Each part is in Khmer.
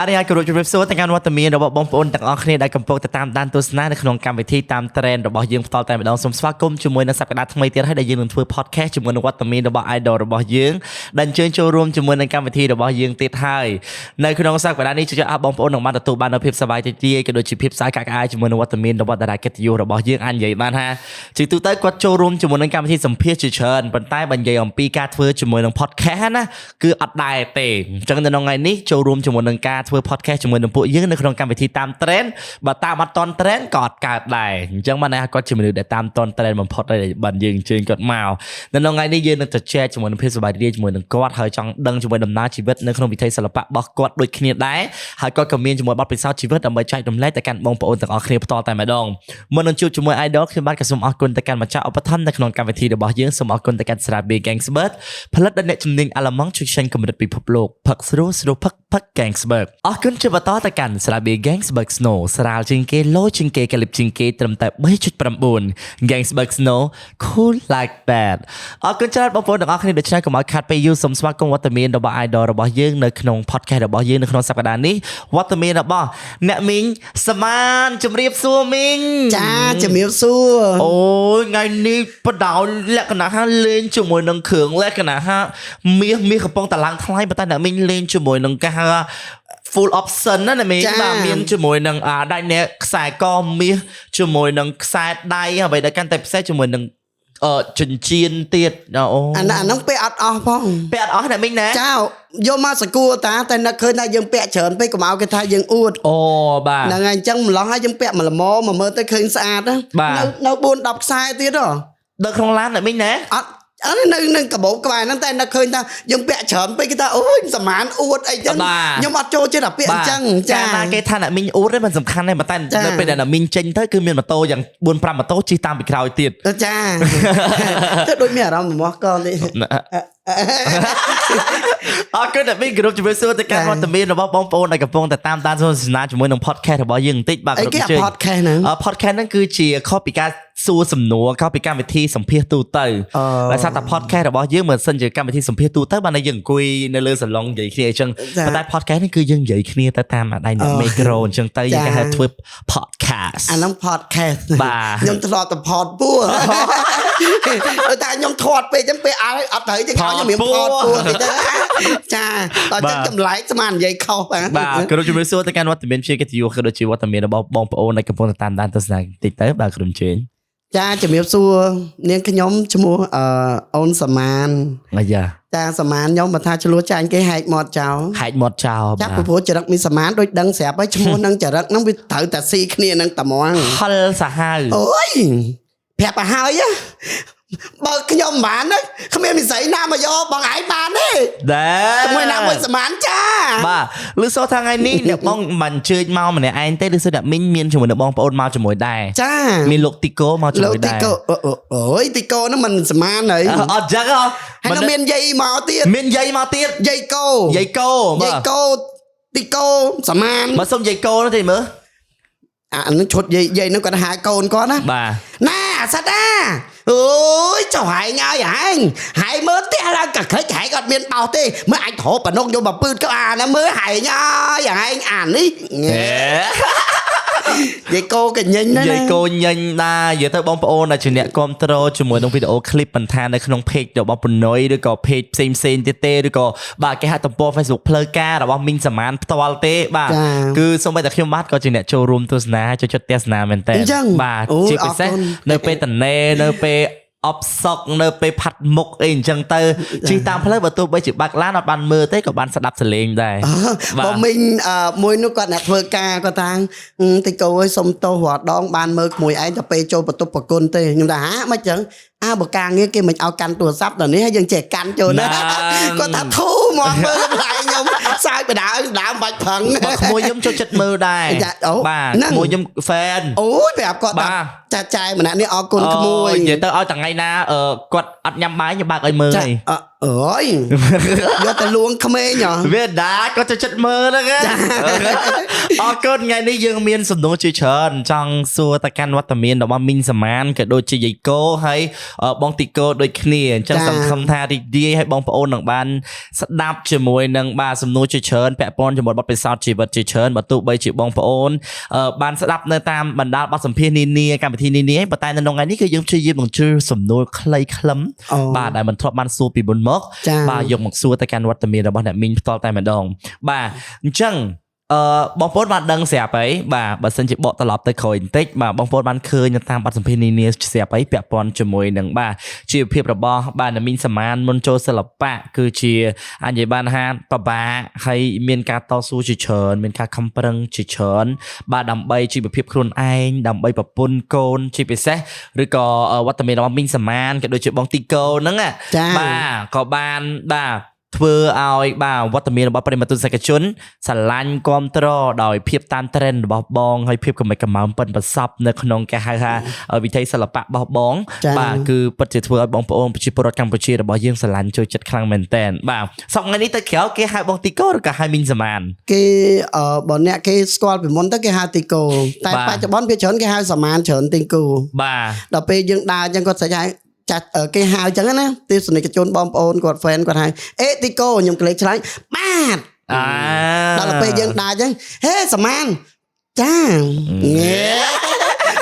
អរិយាគោរពជម្រាបសួរទាំងកាន់វត្តមានរបស់បងប្អូនទាំងអស់គ្នាដែលកំពុងតែតាមដានទស្សនានៅក្នុងកម្មវិធីតាម trend របស់យើងផ្ទាល់តែម្ដងសូមស្វាគមន៍ជាមួយនឹងសប្តាហ៍ថ្មីទៀតហើយដែលយើងនឹងធ្វើ podcast ជាមួយនឹងវត្តមានរបស់ idol របស់យើងដែលអញ្ជើញចូលរួមជាមួយនឹងកម្មវិធីរបស់យើងទៀតហើយនៅក្នុងសប្តាហ៍នេះជឿជាក់ថាបងប្អូននឹងបានទទួលបាននូវភាពសប្បាយរីករាយក៏ដូចជាភាពសើចកក្អាយជាមួយនឹងវត្តមានរបស់តារាកិត្តិយសរបស់យើងអាចនិយាយបានថាជាទូទៅគាត់ចូលរួមជាមួយនឹងកម្មវិធីសម្ភាសជាច្រើនប៉ុន្តែបើនិយាយអំពីការធ្វើជាមួយនឹង podcast ណាគឺអត់ដែរទេអញ្ចឹងនៅក្នុងថ្ងៃនេះចូលរួមជាមួយនឹងការធ្វើ podcast ជាមួយនឹងពួកយើងនៅក្នុងកម្មវិធីតាម trend បើតាមអត់ទាន់ trend ក៏អត់កើតដែរអញ្ចឹងបានន័យថាគាត់ជាមនុស្សដែលតាមទាន់ trend បំផុតហើយបានយើងអញ្ជើញគាត់មកនៅក្នុងថ្ងៃនេះយើងនឹងទៅចែកជាមួយនឹងភាពសប្បាយរីករាយជាមួយនឹងគាត់ហើយចង់ដឹងជាមួយដំណើរជីវិតនៅក្នុងវិថីសិល្បៈរបស់គាត់ដូចគ្នាដែរហើយគាត់ក៏មានជាមួយបទពិសោធន៍ជីវិតដើម្បីចែករំលែកទៅកាន់បងប្អូនទាំងអស់គ្នាផ្ទាល់តែម្ដងមុននឹងជួបជាមួយ idol ខ្ញុំបាទក៏សូមអរគុណទៅកាន់ម្ចាស់ឧបត្ថម្ភនៅក្នុងកម្មវិធីរបស់យើងសូមអរគុណទៅកាន់ស្រាបៀរ Ganzberg ផលិតដោយអ្នកជំនាញអាល្លឺម៉ង់ជួយឆ្ងាញ់កម្រិតពិភពលោកផឹកស្រួលស្រួលផឹកផឹក Ganzberg អរគុណជាបន្តទៅកាន់ស្រាបៀរ Ganzberg Snow ស្រាលជាងគេលោជាងគេកលិបជាងគេត្រឹមតែ3.9 Ganzberg Snow cool like that អរគុណច្រើនបងប្អូនទាំងអស់គ្នាដូច្នេះកុំឲ្យខាត់ពេលយូរសូមស្វាគមន៍វត្តមានរបស់ idol របស់យើងនៅក្នុង podcast របស់យើងនៅក្នុងសប្តាហ៍នេះវត្តមានរបស់អ្នកមីងសមានជំរាបសួរមីង ចាជំរាបសួរ អូយថ្ងៃនេះបដោយលក្ខណៈហាលេងជាមួយនឹងគ្រឿងលក្ខណៈហាមាសមាសកំពុងតឡើងថ្លៃប៉ុន្តែអ្នកមីងលេងជាមួយនឹងការហៅថា full option ណាអ្នកមីងបាទមានជាមួយនឹងអាដៃអ្នកខ្សែកមាសជាមួយនឹងខ្សែដៃអ្វីដែលកាន់តែពិសេសជាមួយនឹងអឺចិញ្ចៀនទៀតអូ អាហ្នឹងអាហ្នឹងពាក់អត់អស់ផង ពាក់អត់អស់អ្នកមីងណា ចៅយកមកសកួរតាតែនឹកឃើញថាយើងពាក់ច្រើនពេកកុំឲ្យគេថាយើងអួត អូបាទ ហ្នឹងហើយអញ្ចឹងម្ល៉េះហើយយើងពាក់មួយល្មមមកមើលទៅឃើញស្អាតណា បាទ នៅនៅ4 10ខ្សែទៀតហ៎ នៅក្នុងឡានអ្នកមីងណា អត់អត់នៅនឹងកាបូបក្បែរហ្នឹងតែនឹកឃើញថាយើងពាក់ច្រើនពេកគេថាអូយសមានអួតអីចឹង បាទ ខ្ញុំអត់ចូលចិត្តអាពាក់អញ្ចឹងចា កាលណាគេថាអ្នកមីងអួតទេមិនសំខាន់ទេប៉ុន្តែ ចា នៅពេលដែលអ្នកមីងចេញទៅគឺមានម៉ូតូយ៉ាង4 5ម៉ូតូជិះតាមពីក្រោយទៀត ចា ទៅដូចមានអារម្មណ៍របស់កននេះ អរគុណអ្នកមីងគោរពជំរាបសួរទៅកាន់ ចា វត្តមានរបស់បងប្អូនដែលកំពុងតែតាមដានទស្សនាជាមួយនឹង podcast របស់យើងបន្តិចបាទ អីគេអា គោរពអញ្ជើញ podcast ហ្នឹង អឺ podcast ហ្នឹងគឺជាខុសពីការសួរសំណួរខុសពីកម្មវិធីសម្ភាសទូទៅ អឺ ដោយសារតែ podcast របស់យើងមិនសិនជាកម្មវិធីសម្ភាសទូទៅបានតែយើងអង្គុយនៅលើសាឡុងនិយាយគ្នាអញ្ចឹង ចា ប៉ុន្តែ podcast នេះគឺយើងនិយាយគ្នាទៅតាមដៃអ្នក អឺ មីក្រូអញ្ចឹងទៅយើង ចា គេហៅធ្វើ podcast អាហ្នឹង podcast បាទ ខ្ញុំធ្លាប់តែផតពួរ ដោយតែខ្ញុំធាត់ពេកចឹងពេលអត់អត់ត្រូវចឹងឲ្យខ្ញុំរៀមផតពួរតិចទៅចាដល់ចឹងចម្លែកស្មាននិយាយខុសបាទ បាទគោរពជំរាបសួរទៅកាន់វត្តមានជាកិត្តិយសក៏ដូចជាវត្តមានរបស់បងប្អូនដែលកំពុងតែតាមដានទស្សនាបន្តិចទៅបាទគោរពអញ្ជើញ ចាជំរាបសួរនាងខ្ញុំឈ្មោះអឺអូនសមាន អាយ៉ា ចាសមានខ្ញុំបើថាឆ្លោះចាញ់គេហែកមាត់ចោល ហែកមាត់ចោល ចា បាទ ព្រោះចរិតមានសមានដូចដឹងស្រាប់ហើយឈ្មោះនឹងចរិតហ្នឹងវាត្រូវតែស៊ីគ្នានឹងតែហ្មង ហិលសាហាវ អូយប្រាប់ឲ្យហើយណាបើខ្ញុំមិនបានណាគ្មានវិស័យណាមកយកបងឯងបានទេ ដែរ ជាមួយណាមួយសមានចា បាទឬសូថាថ្ងៃនេះអ្នកបងមិនអញ្ជើញមកម្នាក់ឯងទេឬសូអ្នកមីងមានជាមួយនឹងបងប្អូនមកជាមួយដែរ ចា មានលោកទីកូមកជាមួយ លោកទី ដែរ កូអូអូអូយទីកូហ្នឹងមិនសមានហើយ អត់ចឹងហ៎ ហើយនៅមានយាយមកទៀត មានយាយមកទៀត យាយកោ យាយកោ យាយកោទីកូសមាន មកសុំយាយកោនោះទេមើល អាហ្នឹងឈុតយាយយាយហ្នឹងគាត់ហៅកូនគាត់ណា បាទ ណាអាសិតណាអូយចុះហែងឲ្យហែងហែងមើលផ្ទះឡើងកក្រិចហែងអត់មានបោសទេមើលអញត្រប៉នុកយកមកពឺតក៏អាណាមើលហែងឲ្យហែងអានេះ ហេ យាយកោកញញណាស់ យាយកូនញញដែរនិយាយទៅបងប្អូនដែលជាអ្នកគ្រប់គ្រងជាមួយនឹងវីដេអូឃ្លីបបន្ថែមនៅក្នុង page របស់ពណុយឬក៏ page ផ្សេងផ្សេងៗទៀតទេឬក៏បាទគេហទំព័រ Facebook ផ្លូវការរបស់មីងសមានផ្ទាល់ទេបាទ ចា គឺសូម្បីតែខ្ញុំបាទក៏ជាអ្នកចូលរួមទស្សនាចូលចិត្តទស្សនាមែនតើ អញ្ចឹង បាទ អូយ ជាពិសេស អរគុណ នៅពេលតនេនៅពេលអបសក់នៅពេលផាត់មុខអីអញ្ចឹងទៅជិះតាមផ្លូវបើទោះបីជាបាក់ឡានអត់បានមើលទេក៏បានស្ដាប់សលេងដែរ បាទ បើមីងអឺមួយនោះគាត់អ្នកធ្វើការគាត់ថាហឹមតិចកោអើយសុំទោសរាល់ដងបានមើលក្មួយឯងតែពេលចូលបន្ទប់ប្រគុណទេខ្ញុំថាហាមិនចឹងអើបើការងារគេមិនឲ្យកាន់ទូរស័ព្ទដល់នេះហើយយើងចេះកាន់ចូលណា ណា គាត់ថាធូមកមើលកម្លាំងខ្ញុំសើចបដើមដើមបាច់ប្រឹង បើក្មួយខ្ញុំចូលចិត្តមើលដែរ ចាអូ បាទ ហ្នឹង ក្មួយខ្ញុំ fan អូយប្រាប់គាត់ បា ថា ទ ចាចាយម្នាក់នេះអរគុណក្មួយ និយាយទៅឲ្យថ្ងៃណាអឺគាត់អត់ញ៉ាំបាយខ្ញុំបើកឲ្យមើល ចា ហើយ អឺ អើយយកទៅលួងក្មេងហ៎ វាដាក៏ចូលចិត្តមើលហ្នឹងណាអរគុណថ្ងៃនេះយើងមានសំណួរជាច្រើនចង់សួរទៅកាន់វត្តមានរបស់មីងសមានក៏ដូចជាយាយកោហើយបងទីកោដូចគ្នាអញ្ចឹងសង្ឃឹមថារីករាយហើយបងប្អូននឹងបានស្ដាប់ជាមួយនឹងបាទសំណួរជាច្រើនពាក់ព័ន្ធជាមួយបទពិសោធន៍ជីវិតជាច្រើនបើទោះបីជាបងប្អូនបានស្ដាប់នៅតាមបណ្ដាលបទសម្ភាសន៍នានាកម្មវិធីនានាប៉ុន្តែនៅក្នុងថ្ងៃនេះគឺយើងព្យាយាមនឹងជ្រើសសំណួរខ្លីខ្លឹមបាទដែលមិនធ្លាប់បានសួរពីមុនមកបាទយកមកសួរទៅកាន់វត្តមានរបស់អ្នកមីងផ្ទាល់តែម្ដងបាទអញ្ចឹងបងប្អូនបានដឹងស្រាប់អីបាទបើសិនជាបកត្រឡប់ទៅក្រោយបន្តិចបាទបងប្អូនបានឃើញនៅតាមបទសម្ភាសន៍នានាស្រាប់អីពាក់ព័ន្ធជាមួយនឹងបាទជីវភាពរបស់បាទអ្នកមីងសមានមុនចូលសិល្បៈគឺជាអាចនិយាយបានថាពិបាកហើយមានការតស៊ូជាច្រើនមានការខំប្រឹងជាច្រើនបាទដើម្បីជីវភាពខ្លួនឯងដើម្បីប្រពន្ធកូនជាពិសេសឬក៏វត្តមានរបស់មីងសមានក៏ដូចជាបងទីកូហ្នឹងបាទក៏បានបាទធ្វើឲ្យបាទវត្តមានរបស់ប្រិយមិត្តទស្សនិកជនស្រឡាញ់គាំទ្រដោយភាពតាម trend របស់បងហើយភាពកំិចកំើមប៉ិនប្រសប់នៅក្នុងគេហៅថាវិថីសិល្បៈរបស់បងបាទគឺពិតជាធ្វើឲ្យបងប្អូនប្រជាពលរដ្ឋកម្ពុជារបស់យើងស្រឡាញ់ចូលចិត្តខ្លាំងមែនទែនបាទសប្តាហ៍ថ្ងៃនេះទៅក្រៅគេហៅបងទីកូឬក៏ហៅមីងសមានគេបើអ្នកគេស្គាល់ពីមុនទៅគេហៅទីកូតែបច្ចុប្បន្នវាច្រើនគេហៅសមានច្រើនទីកូបាទដល់ពេលយើងដើរអញ្ចឹងគាត់ស្អិចហៅចាស់គេហៅចឹងណាទស្សនិកជនបងប្អូនគាត់ fan គាត់ហៅអេទីកូខ្ញុំក្លេកឆ្លាញ់បាទដល់ពេលយើងដើរចឹងហេសមានចា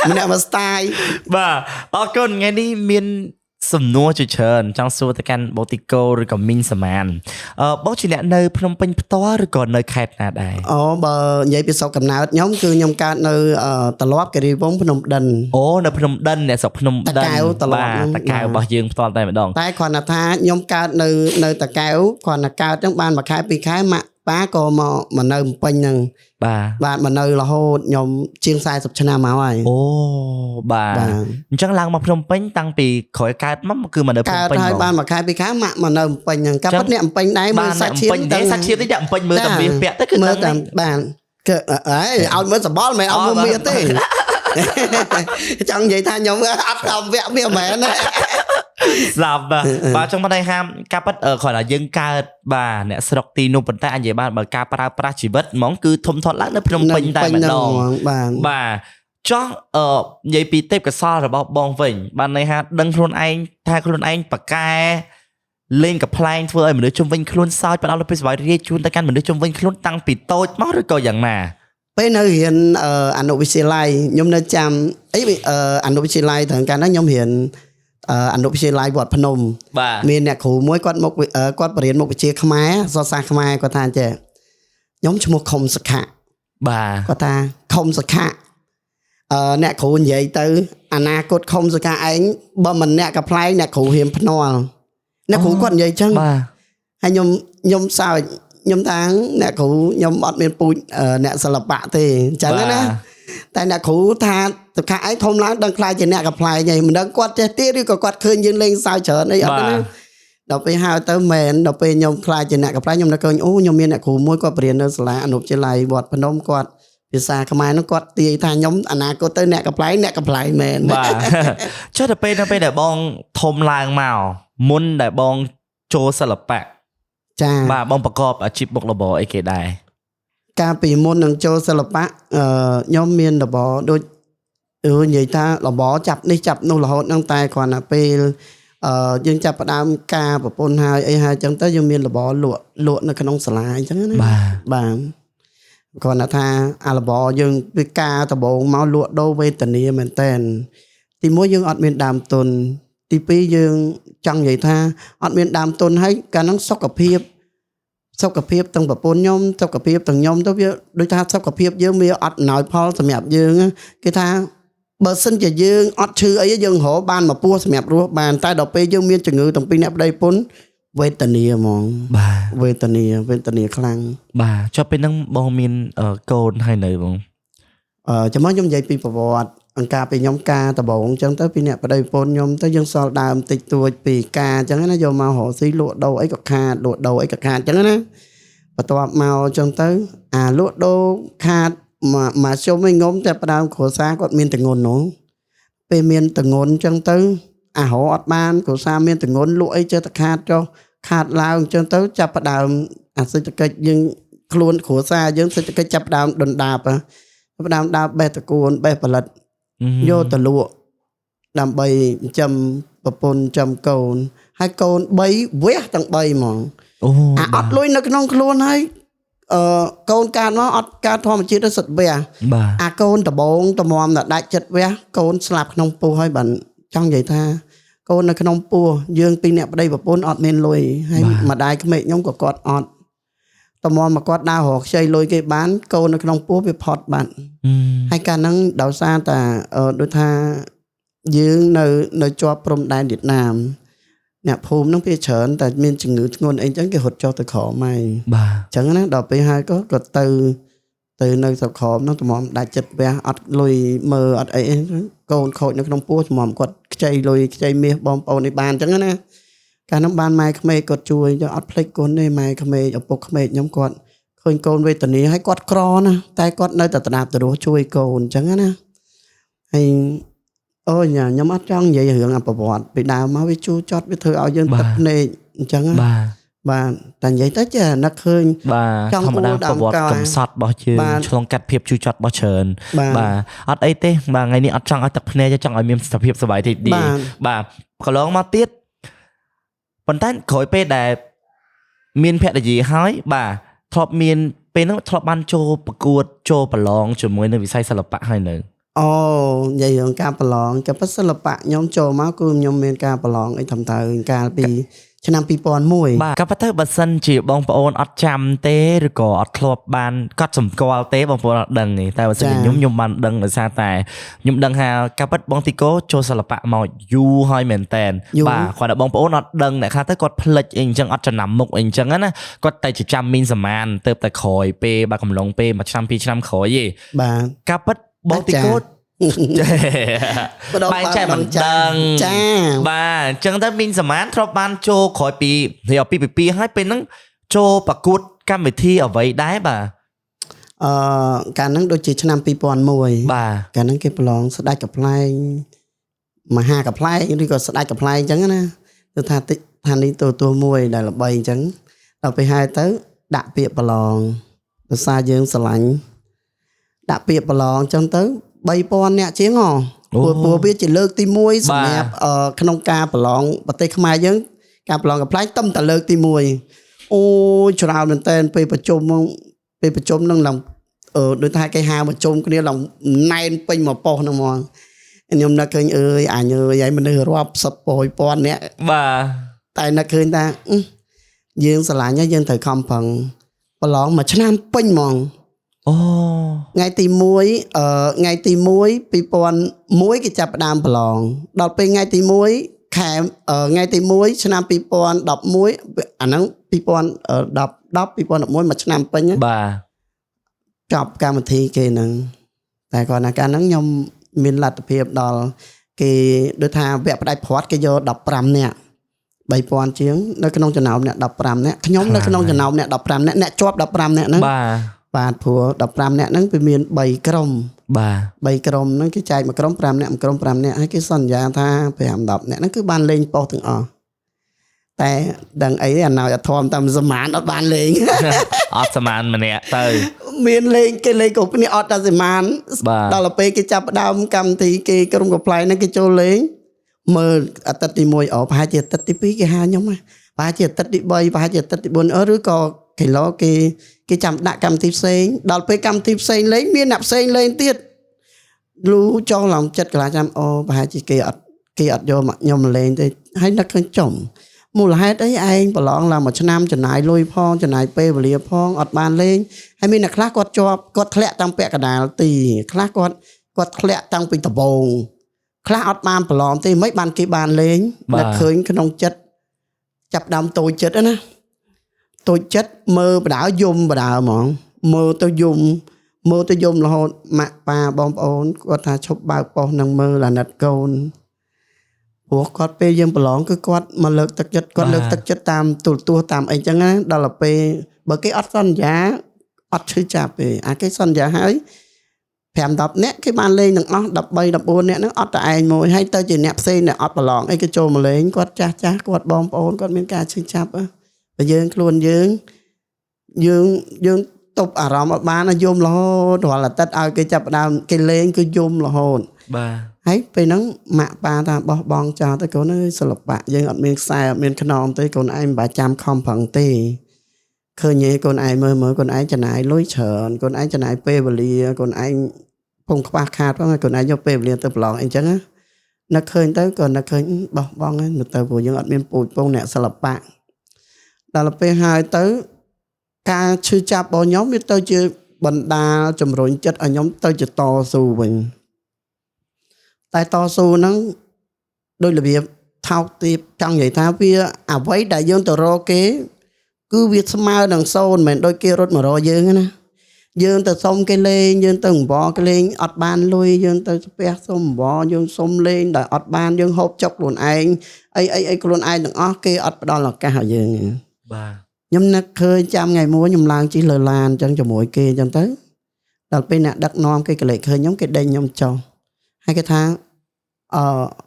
ម្នាក់មួយ style បាទអរគុណថ្ងៃនេះមានសំណួរជាច្រើនចង់សួរទៅកាន់បងទីកូឬក៏មីងសមានបងជាអ្នកនៅភ្នំពេញផ្ទាល់ឬក៏នៅខេត្តណាដែរអូបើនិយាយពីស្រុកកំណើតខ្ញុំគឺខ្ញុំកើតនៅត្រឡប់គិរីវង្សភ្នំដិនអូនៅភ្នំដិនអ្នកស្រុកភ្នំដិនតាកែវត្រឡប់តាកែវរបស់យើងផ្ទាល់តែម្ដងតែគ្រាន់តែថាខ្ញុំកើតនៅតាកែវគ្រាន់តែកើតចឹងបានមួយខែពីរខែម៉ាក់ប៉ាក៏មកនៅភ្នំពេញហ្នឹងបាទមកនៅរហូតខ្ញុំជាង40ឆ្នាំមកហើយអូបាទអញ្ចឹងឡើងមកភ្នំពេញតាំងពីក្រោយកើតមកគឺមកនៅភ្នំពេញកើតហើយបានមួយខែពីរខែម៉ាក់មកនៅភ្នំពេញហ្នឹងកាលពិតអ្នកភ្នំពេញដែរមើលសាច់ឈាមទេសាច់ឈាមទេអ្នកភ្នំពេញមើលតែមាសពាក់ទៅគឺមើលតែបាទគឺអេឲ្យមើលសបល់មិនឲ្យមើលមាសទេចង់និយាយថាខ្ញុំអត់តាមវគ្គមាសមែនណាស្លាប់បាទចង់បានថាការពិតគ្រាន់តែយើងកើតបាទអ្នកស្រុកទីនោះប៉ុន្តែអញនិយាយបានបើការប្រើប្រាស់ជីវិតហ្មងគឺធំធាត់ឡើងនៅភ្នំពេញតែម្ដងបាទបាទចោះនិយាយពីទេពកោសលរបស់បងវិញបានន័យថាដឹងខ្លួនឯងថាខ្លួនឯងប៉កែលេងកំប្លែងធ្វើឲ្យមនុស្សជុំវិញខ្លួនសើចផ្ដល់នូវភាពសប្បាយរីករាយជូនទៅកាន់មនុស្សជុំវិញខ្លួនតាំងពីតូចមកឬក៏យ៉ាងណាពេលនៅរៀនអនុវិទ្យាល័យខ្ញុំនៅចាំអីអនុវិទ្យាល័យត្រឹមកាលហ្នឹងខ្ញុំរៀនអនុវិទ្យាល័យវត្តភ្នំមានអ្នកគ្រូមួយគាត់មកគាត់បរៀនមុខវិជ្ជាខ្មែរអក្សរសាស្ត្រខ្មែរគាត់ថាចេះខ្ញុំឈ្មោះខុមសុខៈបាទគាត់ថាខុមសុខៈអ្នកគ្រូនិយាយទៅអនាគតខុមសុខៈឯងបើមិនអ្នកកំប្លែងអ្នកគ្រូរៀមភ្នាល់អ្នកគ្រូគាត់និយាយចឹងបាទហើយខ្ញុំសើចខ្ញុំថាអ្នកគ្រូខ្ញុំអត់មានពូជអ្នកសិល្បៈទេអញ្ចឹងណាតែអ្នកគ្រូថាសុខៈឯងធំឡើងដឹងខ្លាចជាអ្នកកំប្លែងឯងមិនដឹងគាត់ចេះទេឬក៏គាត់ឃើញយើងលេងសើចច្រើនអីអត់ទេណាដល់ពេលហើយទៅមែនដល់ពេលខ្ញុំខ្លាចជាអ្នកកំប្លែងខ្ញុំនៅឃើញអូខ្ញុំមានអ្នកគ្រូមួយគាត់បរៀននៅសាលាអនុវិទ្យាល័យវត្តភ្នំគាត់ភាសាខ្មែរនោះគាត់ទាយថាខ្ញុំអនាគតទៅអ្នកកំប្លែងអ្នកកំប្លែងមែនបាទចុះដល់ពេលដែលបងធំឡើងមកមុនដែលបងចូលសិល្បៈចាបាទបងប្រកបអាជីពមុខរបរអីគេដែរកាលពីមុននឹងចូលសិល្បៈខ្ញុំមានរបរដូចនិយាយថារបរចាប់នេះចាប់នោះរហូតហ្នឹងតែគ្រាន់តែពេលយើងចាប់ផ្ដើមការប្រពន្ធហើយអីហើយអញ្ចឹងទៅយើងមានរបរលក់នៅក្នុងសាលាអញ្ចឹងណាបាទគ្រាន់តែថាអារបរយើងពីការដំបូងមកលក់ដូរវេទនាមែនតែនទីមួយយើងអត់មានដើមទុនទីពីរយើងចង់និយាយថាអត់មានដើមទុនហើយកាលហ្នឹងសុខភាពទាំងប្រពន្ធខ្ញុំសុខភាពទាំងខ្ញុំទៅវាដូចថាសុខភាពយើងវាអត់អំណោយផលសម្រាប់យើងគេថាបើសិនជាយើងអត់ឈឺអីយើងរកបានមកពោះសម្រាប់រស់បានតែដល់ពេលយើងមានជំងឺទាំងពីរអ្នកប្តីប្រពន្ធវេទនាហ្មងបាទវេទនាខ្លាំងបាទចុះពេលហ្នឹងបងមានកូនហើយនៅបងចាំមកខ្ញុំនិយាយពីប្រវត្តិអង្ការពីខ្ញុំការដំបងអញ្ចឹងទៅពីអ្នកប្តីប្រពន្ធខ្ញុំទៅយើងសល់ដើមតិចតួចពីការអញ្ចឹងណាយកមករកស៊ីលក់ដូរអីក៏ខាតលក់ដូរអីក៏ខាតអញ្ចឹងណាបន្ទាប់មកអញ្ចឹងទៅអាលក់ដូរខាតមកជុំឯងុំតែផ្ដើមគ្រួសារគាត់មានតងន់នោះពេលមានតងន់អញ្ចឹងទៅអារអត់បានគ្រួសារមានតងន់លក់អីចេះតែខាតចុះ ខាតឡើងអញ្ចឹងទៅចាប់ផ្ដើមអាសេដ្ឋកិច្ចយើងខ្លួនគ្រួសារយើងសេដ្ឋកិច្ចចាប់ផ្ដើមដុនដាបផ្ដើមដើរបេះតកួនបេះផលិតយកទៅលក់ដើម្បីចិញ្ចឹមប្រពន្ធចិញ្ចឹមកូនហើយកូន3វះទាំង3ហ្មង អូ អាអត់លុយនៅក្នុងខ្លួនហើយកូនកើតមកអត់កើតធម្មជាតិទេសិតវះ បាទ អាកូនដបងតម្រាំតែដាច់ចិត្តវះកូនស្លាប់ក្នុងពោះហើយបានចង់និយាយថាកូននៅក្នុងពោះយើងពីរអ្នកប្តីប្រពន្ធអត់មានលុយហើយម្ដាយក្មេកខ្ញុំក៏គាត់អត់តម្រាំមកគាត់ដើររកខ្ចីលុយគេបានកូននៅក្នុងពោះវាផុតបាត់ ហើយកាលហ្នឹងដោយសារតែដូចថាយើងនៅជាប់ព្រំដែនវៀតណាមអ្នកភូមិហ្នឹងវាច្រើនតែមានជំងឺធ្ងន់អីចឹងគេរត់ចុះទៅក្រោមហើយ បាទ អញ្ចឹងណាដល់ពេលហើយក៏គាត់ទៅនៅស្រុកក្រោមហ្នឹងតម្រាំដាច់ចិត្តវះអត់លុយមើលអត់អីកូនខូចនៅក្នុងពោះតម្រាំគាត់ខ្ចីលុយខ្ចីមាសបងប្អូននេះបានអញ្ចឹងណាកាលហ្នឹងបានម៉ែក្មេកគាត់ជួយអត់ភ្លេចកូនទេម៉ែក្មេកឪពុកក្មេកខ្ញុំគាត់ឃើញកូនវេទនាហើយគាត់ក្រណាស់តែគាត់នៅតែត្ដាបត្រួសជួយកូនអញ្ចឹងណាហើយអូយខ្ញុំអត់ចង់និយាយរឿងអប្រវត្តិពីដើមមកវាជូរចត់វាធ្វើឲ្យយើងទឹកភ្នែកអញ្ចឹងណា បាទ បាទតែនិយាយទៅចេះនឹកឃើញ បាទ ចង់ ធម្មតា អួលដើ ប្រវត្តិ មកោ កំសត់របស់យើង បាទ ឆ្លងកាត់ភាពជូរចត់របស់ច្រើន បាទ បាទអត់អីទេបាទថ្ងៃនេះអត់ចង់ឲ្យទឹកភ្នែកទេចង់ឲ្យមានសភាពសប្បាយរីករាយ បាទ បាទកន្លងមកទៀតប៉ុន្តែក្រោយពេលដែលមានភរិយាហើយបាទធ្លាប់មានពេលហ្នឹងធ្លាប់បានចូលប្រកួតចូលប្រឡងជាមួយនឹងវិស័យសិល្បៈហើយនៅ អូនិយាយរឿងការប្រឡងក៏ពិតសិល្បៈខ្ញុំចូលមកគឺខ្ញុំមានការប្រឡងអីត្រឹមត្រូវកាលពីឆ្នាំ2001 បាទក៏ប៉ុន្តែបើសិនជាបងប្អូនអត់ចាំទេឬក៏អត់ធ្លាប់បានកត់សម្គាល់ទេបងប្អូនអត់ដឹងទេតែបើសិនជា ចា៎ ខ្ញុំបានដឹងដោយសារតែខ្ញុំដឹងថាការពិតបងទីកូចូលសិល្បៈមកយូរហើយមែនតែន យូរ បាទគាត់តែបងប្អូនអត់ដឹងអ្នកខ្លះទៅគាត់ភ្លេចអីអញ្ចឹងអត់ចំណាំមុខអីអញ្ចឹងណាគាត់តែជាចាំមីនសមានទៅតែក្រោយពេលបាទកំឡុងពេលមួយឆ្នាំពីរឆ្នាំក្រោយទេ បាទ ការពិតបងទីកូចេះ ម្ដង បែរចេះមិនដឹង ចា បាទអញ្ចឹងទៅមីនសមានធ្លាប់បានចូលក្រោយពីរៀបពីពីហើយពេលហ្នឹងចូលប្រកួតកម្មវិធីអ្វីដែរបាទ អឺកាលហ្នឹងដូចជាឆ្នាំ2001 បាទ កាលហ្នឹងគេប្រឡងស្ដេចកំប្លែងមហាកំប្លែងឬក៏ស្ដេចកំប្លែងអញ្ចឹងណាគឺថាតិចថានេះទូទួមួយដែលល្បីអញ្ចឹងដល់ពេលហើយទៅដាក់ពាក្យប្រឡងភាសាយើងស្រឡាញ់ដាក់ពាក្យប្រឡងអញ្ចឹងទៅ3000អ្នកជាងហ៎ព្រោះវាជាលើកទី1សម្រាប់ក្នុងការប្រឡងប្រទេសខ្មែរយើងការប្រឡងកំប្លែងតំតែលើកទី1អូច្រើនមែនតើពេលប្រជុំពេលប្រជុំនឹងឡើងដូចថាគេហៅមកជុំគ្នាឡើងណែនពេញមកប៉ុស្តិ៍ហ្នឹងហ្មងខ្ញុំនឹកឃើញអើយអញអើយហើយមនុស្សរាប់សិបពាន់ពាន់អ្នក បាទ តែនឹកឃើញថាយើងស្រឡាញ់ហើយយើងត្រូវខំប្រឹងប្រឡងមួយឆ្នាំពេញហ្មង អូ ថ្ងៃទី1ថ្ងៃទី1 2001គេចាប់ផ្ដើមប្រឡងដល់ពេលថ្ងៃទី1ខែថ្ងៃទី1ឆ្នាំ2011អាហ្នឹង2010 10 2011មួយឆ្នាំពេញ បាទ ចប់កម្មវិធីគេហ្នឹងតែគាត់ណាកាលហ្នឹងខ្ញុំមានលទ្ធភាពដល់គេដូចថាវគ្គផ្ដាច់ព្រាត់គេយក15នាក់3000ជាងនៅក្នុងចំណោមអ្នក15នាក់ខ្ញុំនៅក្នុងចំណោមអ្នក15នាក់អ្នកជាប់15នាក់ហ្នឹង បាទ បាទព្រោះ15នាក់ហ្នឹងវាមាន3ក្រុម បាទ 3ក្រុមហ្នឹងគេចែកមួយក្រុម5នាក់មួយក្រុម5នាក់ហើយគេសន្យាថា5 10នាក់ហ្នឹងគឺបានលេងប៉ុស្តិ៍ទាំងអស់តែដឹងអីអាណោចអត់ធំតាមសមានអត់បានលេង អត់សមានម្នាក់ទៅ មានលេងគេលេងគ្រប់គ្នាអត់តែសមាន បាទ ដល់ពេលគេចាប់ផ្ដើមកម្មវិធីគេក្រុមកំប្លែងហ្នឹងគេចូលលេងមើលអាទិត្យទី1អូប្រហែលជាអាទិត្យទី2គេហៅខ្ញុំហ៎ប្រហែលជាអាទិត្យទី3ប្រហែលជាអាទិត្យទី4អឺឬក៏គីឡូគេចាំដាក់កម្មវិធីផ្សេងដល់ពេលកម្មវិធីផ្សេងលេងមានអ្នកផ្សេងលេងទៀតលូចង់ឡើងចិត្តកន្លះចាំអូប្រហែលជាគេអត់យកមកខ្ញុំមកលេងទេហើយនឹកឃើញចំមូលហេតុអីឯងប្រឡងឡើងមួយឆ្នាំចំណាយលុយផងចំណាយពេលវេលាផងអត់បានលេងហើយមានអ្នកខ្លះគាត់ជាប់គាត់ធ្លាក់តាំងពាក់កណ្ដាលទីខ្លះគាត់ធ្លាក់តាំងពីដំបូងខ្លះអត់បានប្រឡងទេមិនបានគេបានលេងនឹកឃើញក្នុងចិត្តចាប់ដើមតូចចិត្តណាតូចចិត្តមើលបដាយំបដាហ្មងមើលទៅយំមើលទៅយំរហូតម៉ាក់ប៉ាបងប្អូនគាត់ថាឈប់បើកប៉ុស្តិ៍នឹងមើលអាណិតកូនព្រោះគាត់ពេលយើងប្រឡងគឺគាត់មកលើកទឹកចិត្តគាត់លើកទឹកចិត្តតាមទូរទស្សន៍តាមអីចឹងណាដល់ទៅពេលបើគេអត់សន្យាអត់ឈឺចាប់ទេអាគេសន្យាហើយ5 5 10នាក់គេបានលេងទាំងអស់13 14នាក់ហ្នឹងអត់តែឯងមួយហើយទៅជាអ្នកផ្សេងដែលអត់ប្រឡងអីគេចូលមកលេងគាត់ចាស់ចាស់គាត់បងប្អូនគាត់មានការឈឺចាប់បើយើងខ្លួនយើងយើងយើងទប់អារម្មណ៍អត់បានយំរហូតរាល់អាទិត្យឲ្យគេចាប់ផ្ដើមគេលេងគឺយំរហូត បាទ ហើយពេលហ្នឹងម៉ាក់ប៉ាថាបោះបង់ចោលទៅកូនអើយសិល្បៈយើងអត់មានខ្សែអត់មានខ្នងទេកូនឯងមិនបាច់ចាំខំប្រឹងទេឃើញទេកូនឯងមើលមើលកូនឯងចំណាយលុយច្រើនកូនឯងចំណាយពេលវេលាកូនឯងពងខ្វះខាតផងកូនឯងយកពេលវេលាទៅប្រឡងអីចឹងណានឹកឃើញទៅក៏នឹកឃើញបោះបង់ហ្នឹងទៅព្រោះយើងអត់មានពូជពងអ្នកសិល្បៈដល់ពេលហើយទៅការឈឺចាប់របស់ខ្ញុំវាទៅជាបណ្ដាលជំរុញចិត្តឲ្យខ្ញុំទៅជាតស៊ូវិញតែតស៊ូហ្នឹងដោយរបៀបថោកទាបចង់និយាយថាវាអ្វីដែលយើងទៅរកគេគឺវាស្មើនឹងសូន្យមិនមែនដូចគេរត់មករកយើងណាយើងទៅសុំគេលេងយើងទៅអង្វរគេលេងអត់បានលុយយើងទៅស្ពះសុំអង្វរយើងសុំលេងដែលអត់បានយើងហូបចុកខ្លួនឯងអីអីអីខ្លួនឯងទាំងអស់គេអត់ផ្ដល់ឱកាសឲ្យយើង បាទ ខ្ញុំនឹកឃើញចាំថ្ងៃមួយខ្ញុំឡើងជិះលើឡានអញ្ចឹងជាមួយគេអញ្ចឹងទៅដល់ពេលអ្នកដឹកនាំគេក៏លេចឃើញខ្ញុំគេដេញខ្ញុំចុះហើយគេថា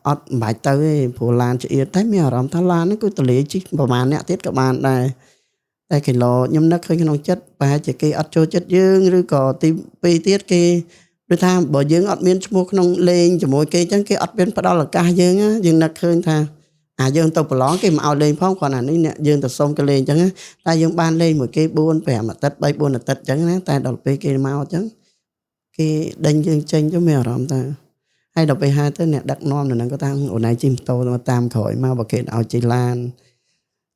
អត់មិនបាច់ទៅទេព្រោះឡានឆ្អៀតតែមានអារម្មណ៍ថាឡានហ្នឹងគឺតលាយជិះប្រហែលអ្នកទៀតក៏បានដែរតែគីឡូខ្ញុំនឹកឃើញក្នុងចិត្តប្រហែលជាគេអត់ចូលចិត្តយើងឬក៏ទីពីរទៀតគេដូចថាបើយើងអត់មានឈ្មោះក្នុងលេងជាមួយគេអញ្ចឹងគេអត់មានផ្ដល់ឱកាសយើងណាយើងនឹកឃើញថាអាយើងទៅប្រឡងគេមិនឲ្យលេងផងគ្រាន់តែនេះអ្នកយើងទៅសុំគេលេងអញ្ចឹងតែយើងបានលេងមួយគេ4 5អាទិត្យ3 4អាទិត្យអញ្ចឹងណាតែដល់ពេលគេមកអញ្ចឹងគេដេញយើងចេញទៅមានអារម្មណ៍ថាហើយដល់ពេលហើយទៅអ្នកដឹកនាំនៅហ្នឹងក៏ថាអូនឯងជិះម៉ូតូមកតាមក្រោយមកបើគេឲ្យជិះឡាន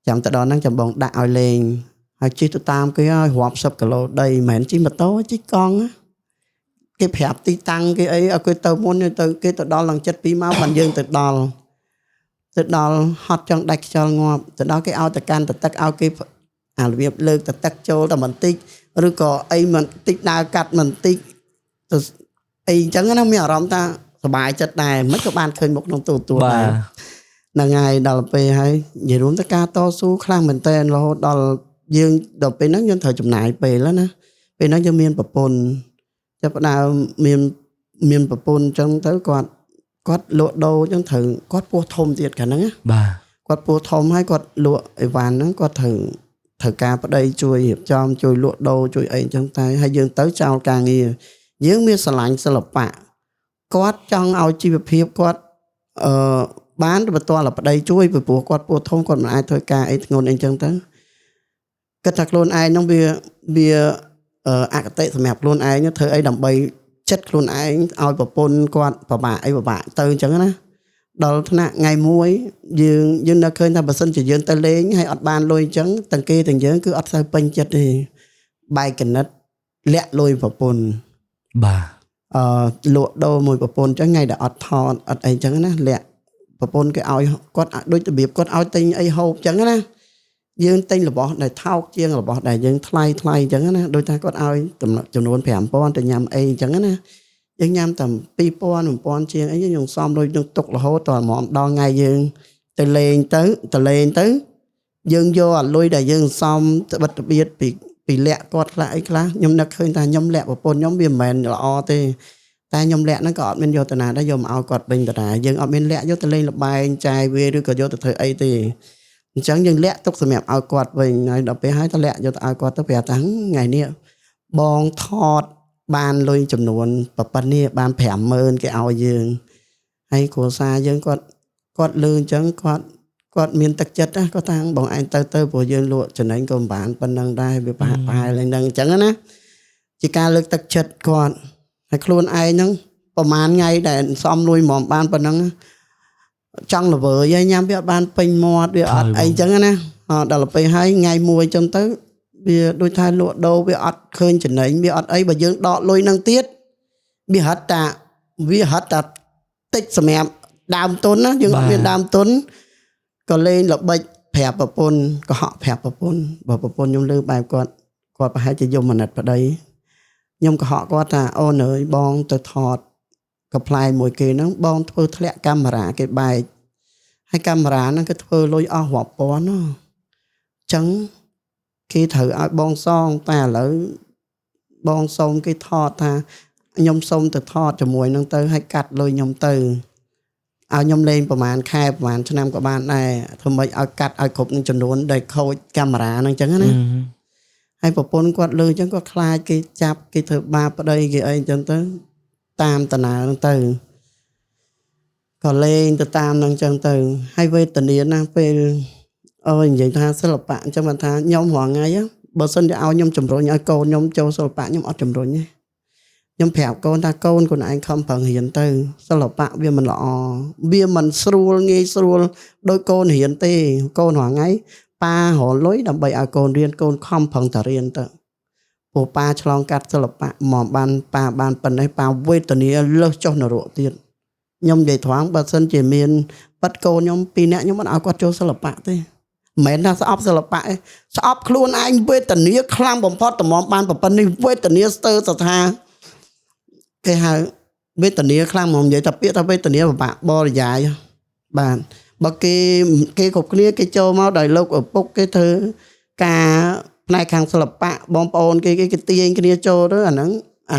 ចាំទៅដល់ហ្នឹងចាំបងដាក់ឲ្យលេងហើយជិះទៅតាមគេឲ្យរាប់សិបគីឡូដីមិនមែនជិះម៉ូតូជិះកង់គេប្រាប់ទីតាំងគេអីឲ្យគេទៅមុនទៅគេទៅដល់ឡើងចិត្ត2ម៉ោងបានយើងទៅដល់ហត់ចង់ដាច់ខ្យល់ងាប់ទៅដល់គេឲ្យទៅកាន់ទៅទឹកឲ្យគេអារបៀបលើកទៅទឹកចូលតែបន្តិចឬក៏អីបន្តិចដើរកាត់បន្តិចទៅអីអញ្ចឹងណាមានអារម្មណ៍ថាសប្បាយចិត្តដែរមិនក៏បានឃើញមុខក្នុងទូទស្សន៍ដែរហ្នឹងហើយដល់ពេលហើយនិយាយរួមទៅការតស៊ូខ្លាំងមែនតើរហូតដល់យើងដល់ពេលហ្នឹងយើងត្រូវចំណាយពេលណាពេលហ្នឹងយើងមានប្រពន្ធចាប់ផ្ដើមមានប្រពន្ធអញ្ចឹងទៅគាត់លក់ដូរអញ្ចឹងត្រូវគាត់ពោះធំទៀតកាលហ្នឹងណា បាទ គាត់ពោះធំហើយគាត់លក់អីវ៉ាន់ហ្នឹងគាត់ត្រូវការប្តីជួយរៀបចំជួយលក់ដូរជួយអីអញ្ចឹងតែហើយយើងទៅចោលការងារយើងមានស្រឡាញ់សិល្បៈគាត់ចង់ឲ្យជីវភាពគាត់បានបន្ទាល់ប្តីជួយពីព្រោះគាត់ពោះធំគាត់មិនអាចធ្វើការអីធ្ងន់អីចឹងទៅគិតថាខ្លួនឯងហ្នឹងវាអគតិសម្រាប់ខ្លួនឯងធ្វើអីដើម្បីចិត្តខ្លួនឯងឲ្យប្រពន្ធគាត់ពិបាកអីពិបាកទៅអញ្ចឹងណាដល់ថ្នាក់ថ្ងៃមួយយើងនៅឃើញថាបើសិនជាយើងទៅលេងហើយអត់បានលុយអញ្ចឹងទាំងគេទាំងយើងគឺអត់សូវពេញចិត្តទេបែកកណិតលាក់លុយប្រពន្ធ បាទ លក់ដូរមួយប្រពន្ធអញ្ចឹងថ្ងៃដែលអត់ថតអត់អីអញ្ចឹងណាលាក់ប្រពន្ធគេឲ្យគាត់ដូចរបៀបគាត់ឲ្យទិញអីហូបអញ្ចឹងណាយើងទិញរបស់ដែលថោកជាងរបស់ដែលយើងថ្លៃថ្លៃអញ្ចឹងណាដូចថាគាត់ឲ្យចំនួន5000ទៅញ៉ាំអីអញ្ចឹងណាយើងញ៉ាំតែ2000 1000ជាងអីយើងសំលុយនឹងទុករហូតដល់ហ្មងដល់ថ្ងៃយើងទៅលេងទៅយើងយកអាលុយដែលយើងសំត្បិតត្បៀតពីលាក់គាត់ខ្លះអីខ្លះខ្ញុំនឹកឃើញថាខ្ញុំលាក់ប្រពន្ធខ្ញុំវាមិនមែនល្អទេតែខ្ញុំលាក់ហ្នឹងក៏អត់មានយកទៅណាដែរយកមកឲ្យគាត់វិញទៅដែរយើងអត់មានលាក់យកទៅលេងល្បែងចាយវាឬក៏យកទៅធ្វើអីទេអញ្ចឹងយើងលាក់ទុកសម្រាប់ឲ្យគាត់វិញហើយដល់ពេលហើយទៅលាក់យកទៅឲ្យគាត់ទៅប្រាប់ថាថ្ងៃនេះបងថតបានលុយចំនួនប៉ុណ្នេះបាន50000គេឲ្យយើងហើយគ្រួសារយើងគាត់លឺអញ្ចឹងគាត់មានទឹកចិត្តណាគាត់ថាបងឯងទៅព្រោះយើងលក់ចំណេញក៏មិនបានប៉ុណ្ណឹងដែរវាប្រហាក់ប្រហែលហ្នឹងអញ្ចឹងណាជាការលើកទឹកចិត្តគាត់ហើយខ្លួនឯងហ្នឹងប្រហែលថ្ងៃដែលសំលុយហ្មងបានប៉ុណ្ណឹងចង់ល្វើយហើយញ៉ាំវាអត់បានពេញមាត់វាអត់អីអញ្ចឹងណាដល់ពេលហើយថ្ងៃមួយអញ្ចឹងទៅវាដូចថាលក់ដូរវាអត់ឃើញចំណេញវាអត់អីបើយើងដកលុយនឹងទៀតវាហត់តាតិចសម្រាប់ដើមទុនណាយើងអត់មានដើមទុនក៏លេងល្បិចប្រាប់ប្រពន្ធក៏ហក់ប្រាប់ប្រពន្ធបើប្រពន្ធខ្ញុំលើបែបគាត់ប្រហែលជាយមអាណិតប្តីខ្ញុំក៏ហក់គាត់ថាអូនអើយបងទៅថតកំប្លែងមួយគេហ្នឹងបងធ្វើធ្លាក់កាមេរ៉ាគេបែកហើយកាមេរ៉ាហ្នឹងគេធ្វើលុយអស់រាប់ពាន់ណាអញ្ចឹងគេត្រូវឲ្យបងសងតែឥឡូវបងសុំគេថតថា ខ្ញុំសុំទៅថតជាមួយនឹងទៅឲ្យកាត់លុយខ្ញុំទៅឲ្យខ្ញុំលេងប្រហែលខែប្រហែលឆ្នាំក៏បានដែរធ្វើម៉េចឲ្យកាត់ឲ្យគ្រប់នឹងចំនួនដែលខូចកាមេរ៉ាហ្នឹងអញ្ចឹងណាហើយប្រពន្ធគាត់លើអញ្ចឹងគាត់ខ្លាចគេចាប់គេធ្វើបាបប្តីគេអីអញ្ចឹងទៅតាមដំណើរហ្នឹងទៅក៏លេងទៅតាមហ្នឹងអញ្ចឹងទៅហើយវេទនាណាស់ពេលអូយនិយាយថាសិល្បៈអញ្ចឹងបានថាខ្ញុំរាល់ថ្ងៃបើសិនជាឲ្យខ្ញុំជំរុញឲ្យកូនខ្ញុំចូលសិល្បៈខ្ញុំអត់ជំរុញទេខ្ញុំប្រាប់កូនថាកូនខ្លួនឯងខំប្រឹងរៀនទៅសិល្បៈវាមិនល្អវាមិនស្រួលងាយស្រួលដោយកូនរៀនទេកូនរាល់ថ្ងៃប៉ារកលុយដើម្បីឲ្យកូនរៀនកូនខំប្រឹងតែរៀនទៅព្រោះប៉ាឆ្លងកាត់សិល្បៈមកបានប៉ាបានប៉ុណ្ណេះប៉ាវេទនាលើសចុះនរកទៀតខ្ញុំនិយាយត្រង់បើសិនជាមានប៉ិតកូនខ្ញុំពីរនាក់ខ្ញុំមិនឲ្យគាត់ចូលសិល្បៈទេមិនមែនថាស្អប់សិល្បៈទេស្អប់ខ្លួនឯងវេទនាខ្លាំងបំផុតតម្រាំបានប៉ុណ្ណេះវេទនាស្ទើរស្ថាគេហៅវេទនាខ្លាំងហ្មងនិយាយតែពាក្យថាវេទនាពិបាកបរិយាយបាទបើគេគ្រប់គ្នាគេចូលមកដោយលោកឪពុកគេធ្វើការផ្នែកខាងសិល្បៈបងប្អូនគេគេទាញគ្នាចូលទៅអាហ្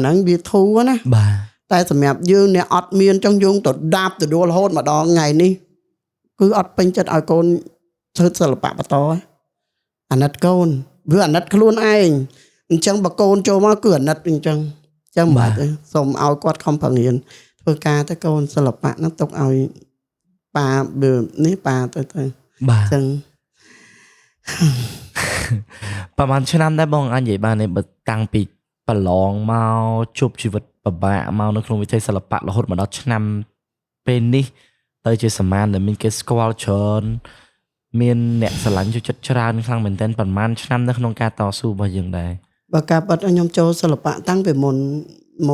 នឹងវាធូរណាបាទតែសម្រាប់យើងអ្នកអត់មានចង់យើងទៅដាបទៅដួលរហូតម្ដងថ្ងៃនេះគឺអត់ពេញចិត្តឲ្យកូនធ្វើសិល្បៈបន្តអាណិតកូនវាអាណិតខ្លួនឯងអញ្ចឹងបើកូនចូលមកគឺអាណិតអញ្ចឹងចឹងបាទសូមឲ្យគាត់ខំប្រឹងរៀនធ្វើការទៅកូនសិល្បៈហ្នឹងទុកឲ្យប៉ានេះប៉ាទៅបាទចឹងប្រហែលឆ្នាំដែរបងអាចនិយាយបានទេបើតាំងពីប្រឡងមកជួបជីវិតពិបាកមកនៅក្នុងវិថីសិល្បៈរហូតមកដល់ឆ្នាំពេលនេះទៅជាសមានដែលមានគេស្គាល់ច្រើនមានអ្នកស្រឡាញ់ចូលចិត្តច្រើនខ្លាំងមែនទែនប្រហែលឆ្នាំនៅក្នុងការតស៊ូរបស់យើងដែរបើការពិតខ្ញុំចូលសិល្បៈតាំងពីមុ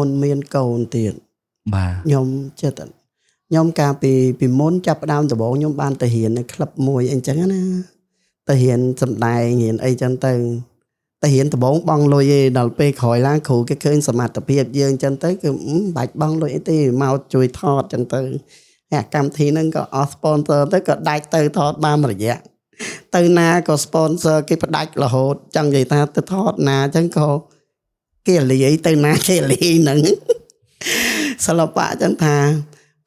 នមានកូនទៀតបាទខ្ញុំចិត្តខ្ញុំកាលពីមុនចាប់ផ្ដើមដំបូងខ្ញុំបានទៅរៀននៅក្លឹបមួយអីចឹងណាទៅរៀនសម្ដែងរៀនអីចឹងទៅរៀនដំបូងបង់លុយឯងដល់ពេលក្រោយឡើងគ្រូគេឃើញសមត្ថភាពយើងចឹងទៅគឺមិនបាច់បង់លុយអីទេមកជួយថតចឹងទៅហើយកម្មវិធីហ្នឹងក៏អស់ sponsor ទៅក៏ដាច់ទៅថតបានមួយរយៈទៅណាក៏ sponsor គេផ្ដាច់រហូតចង់និយាយថាទៅថតណាអញ្ចឹងក៏គេលាយទៅណាគេលាយហ្នឹងសិល្បៈអញ្ចឹងថា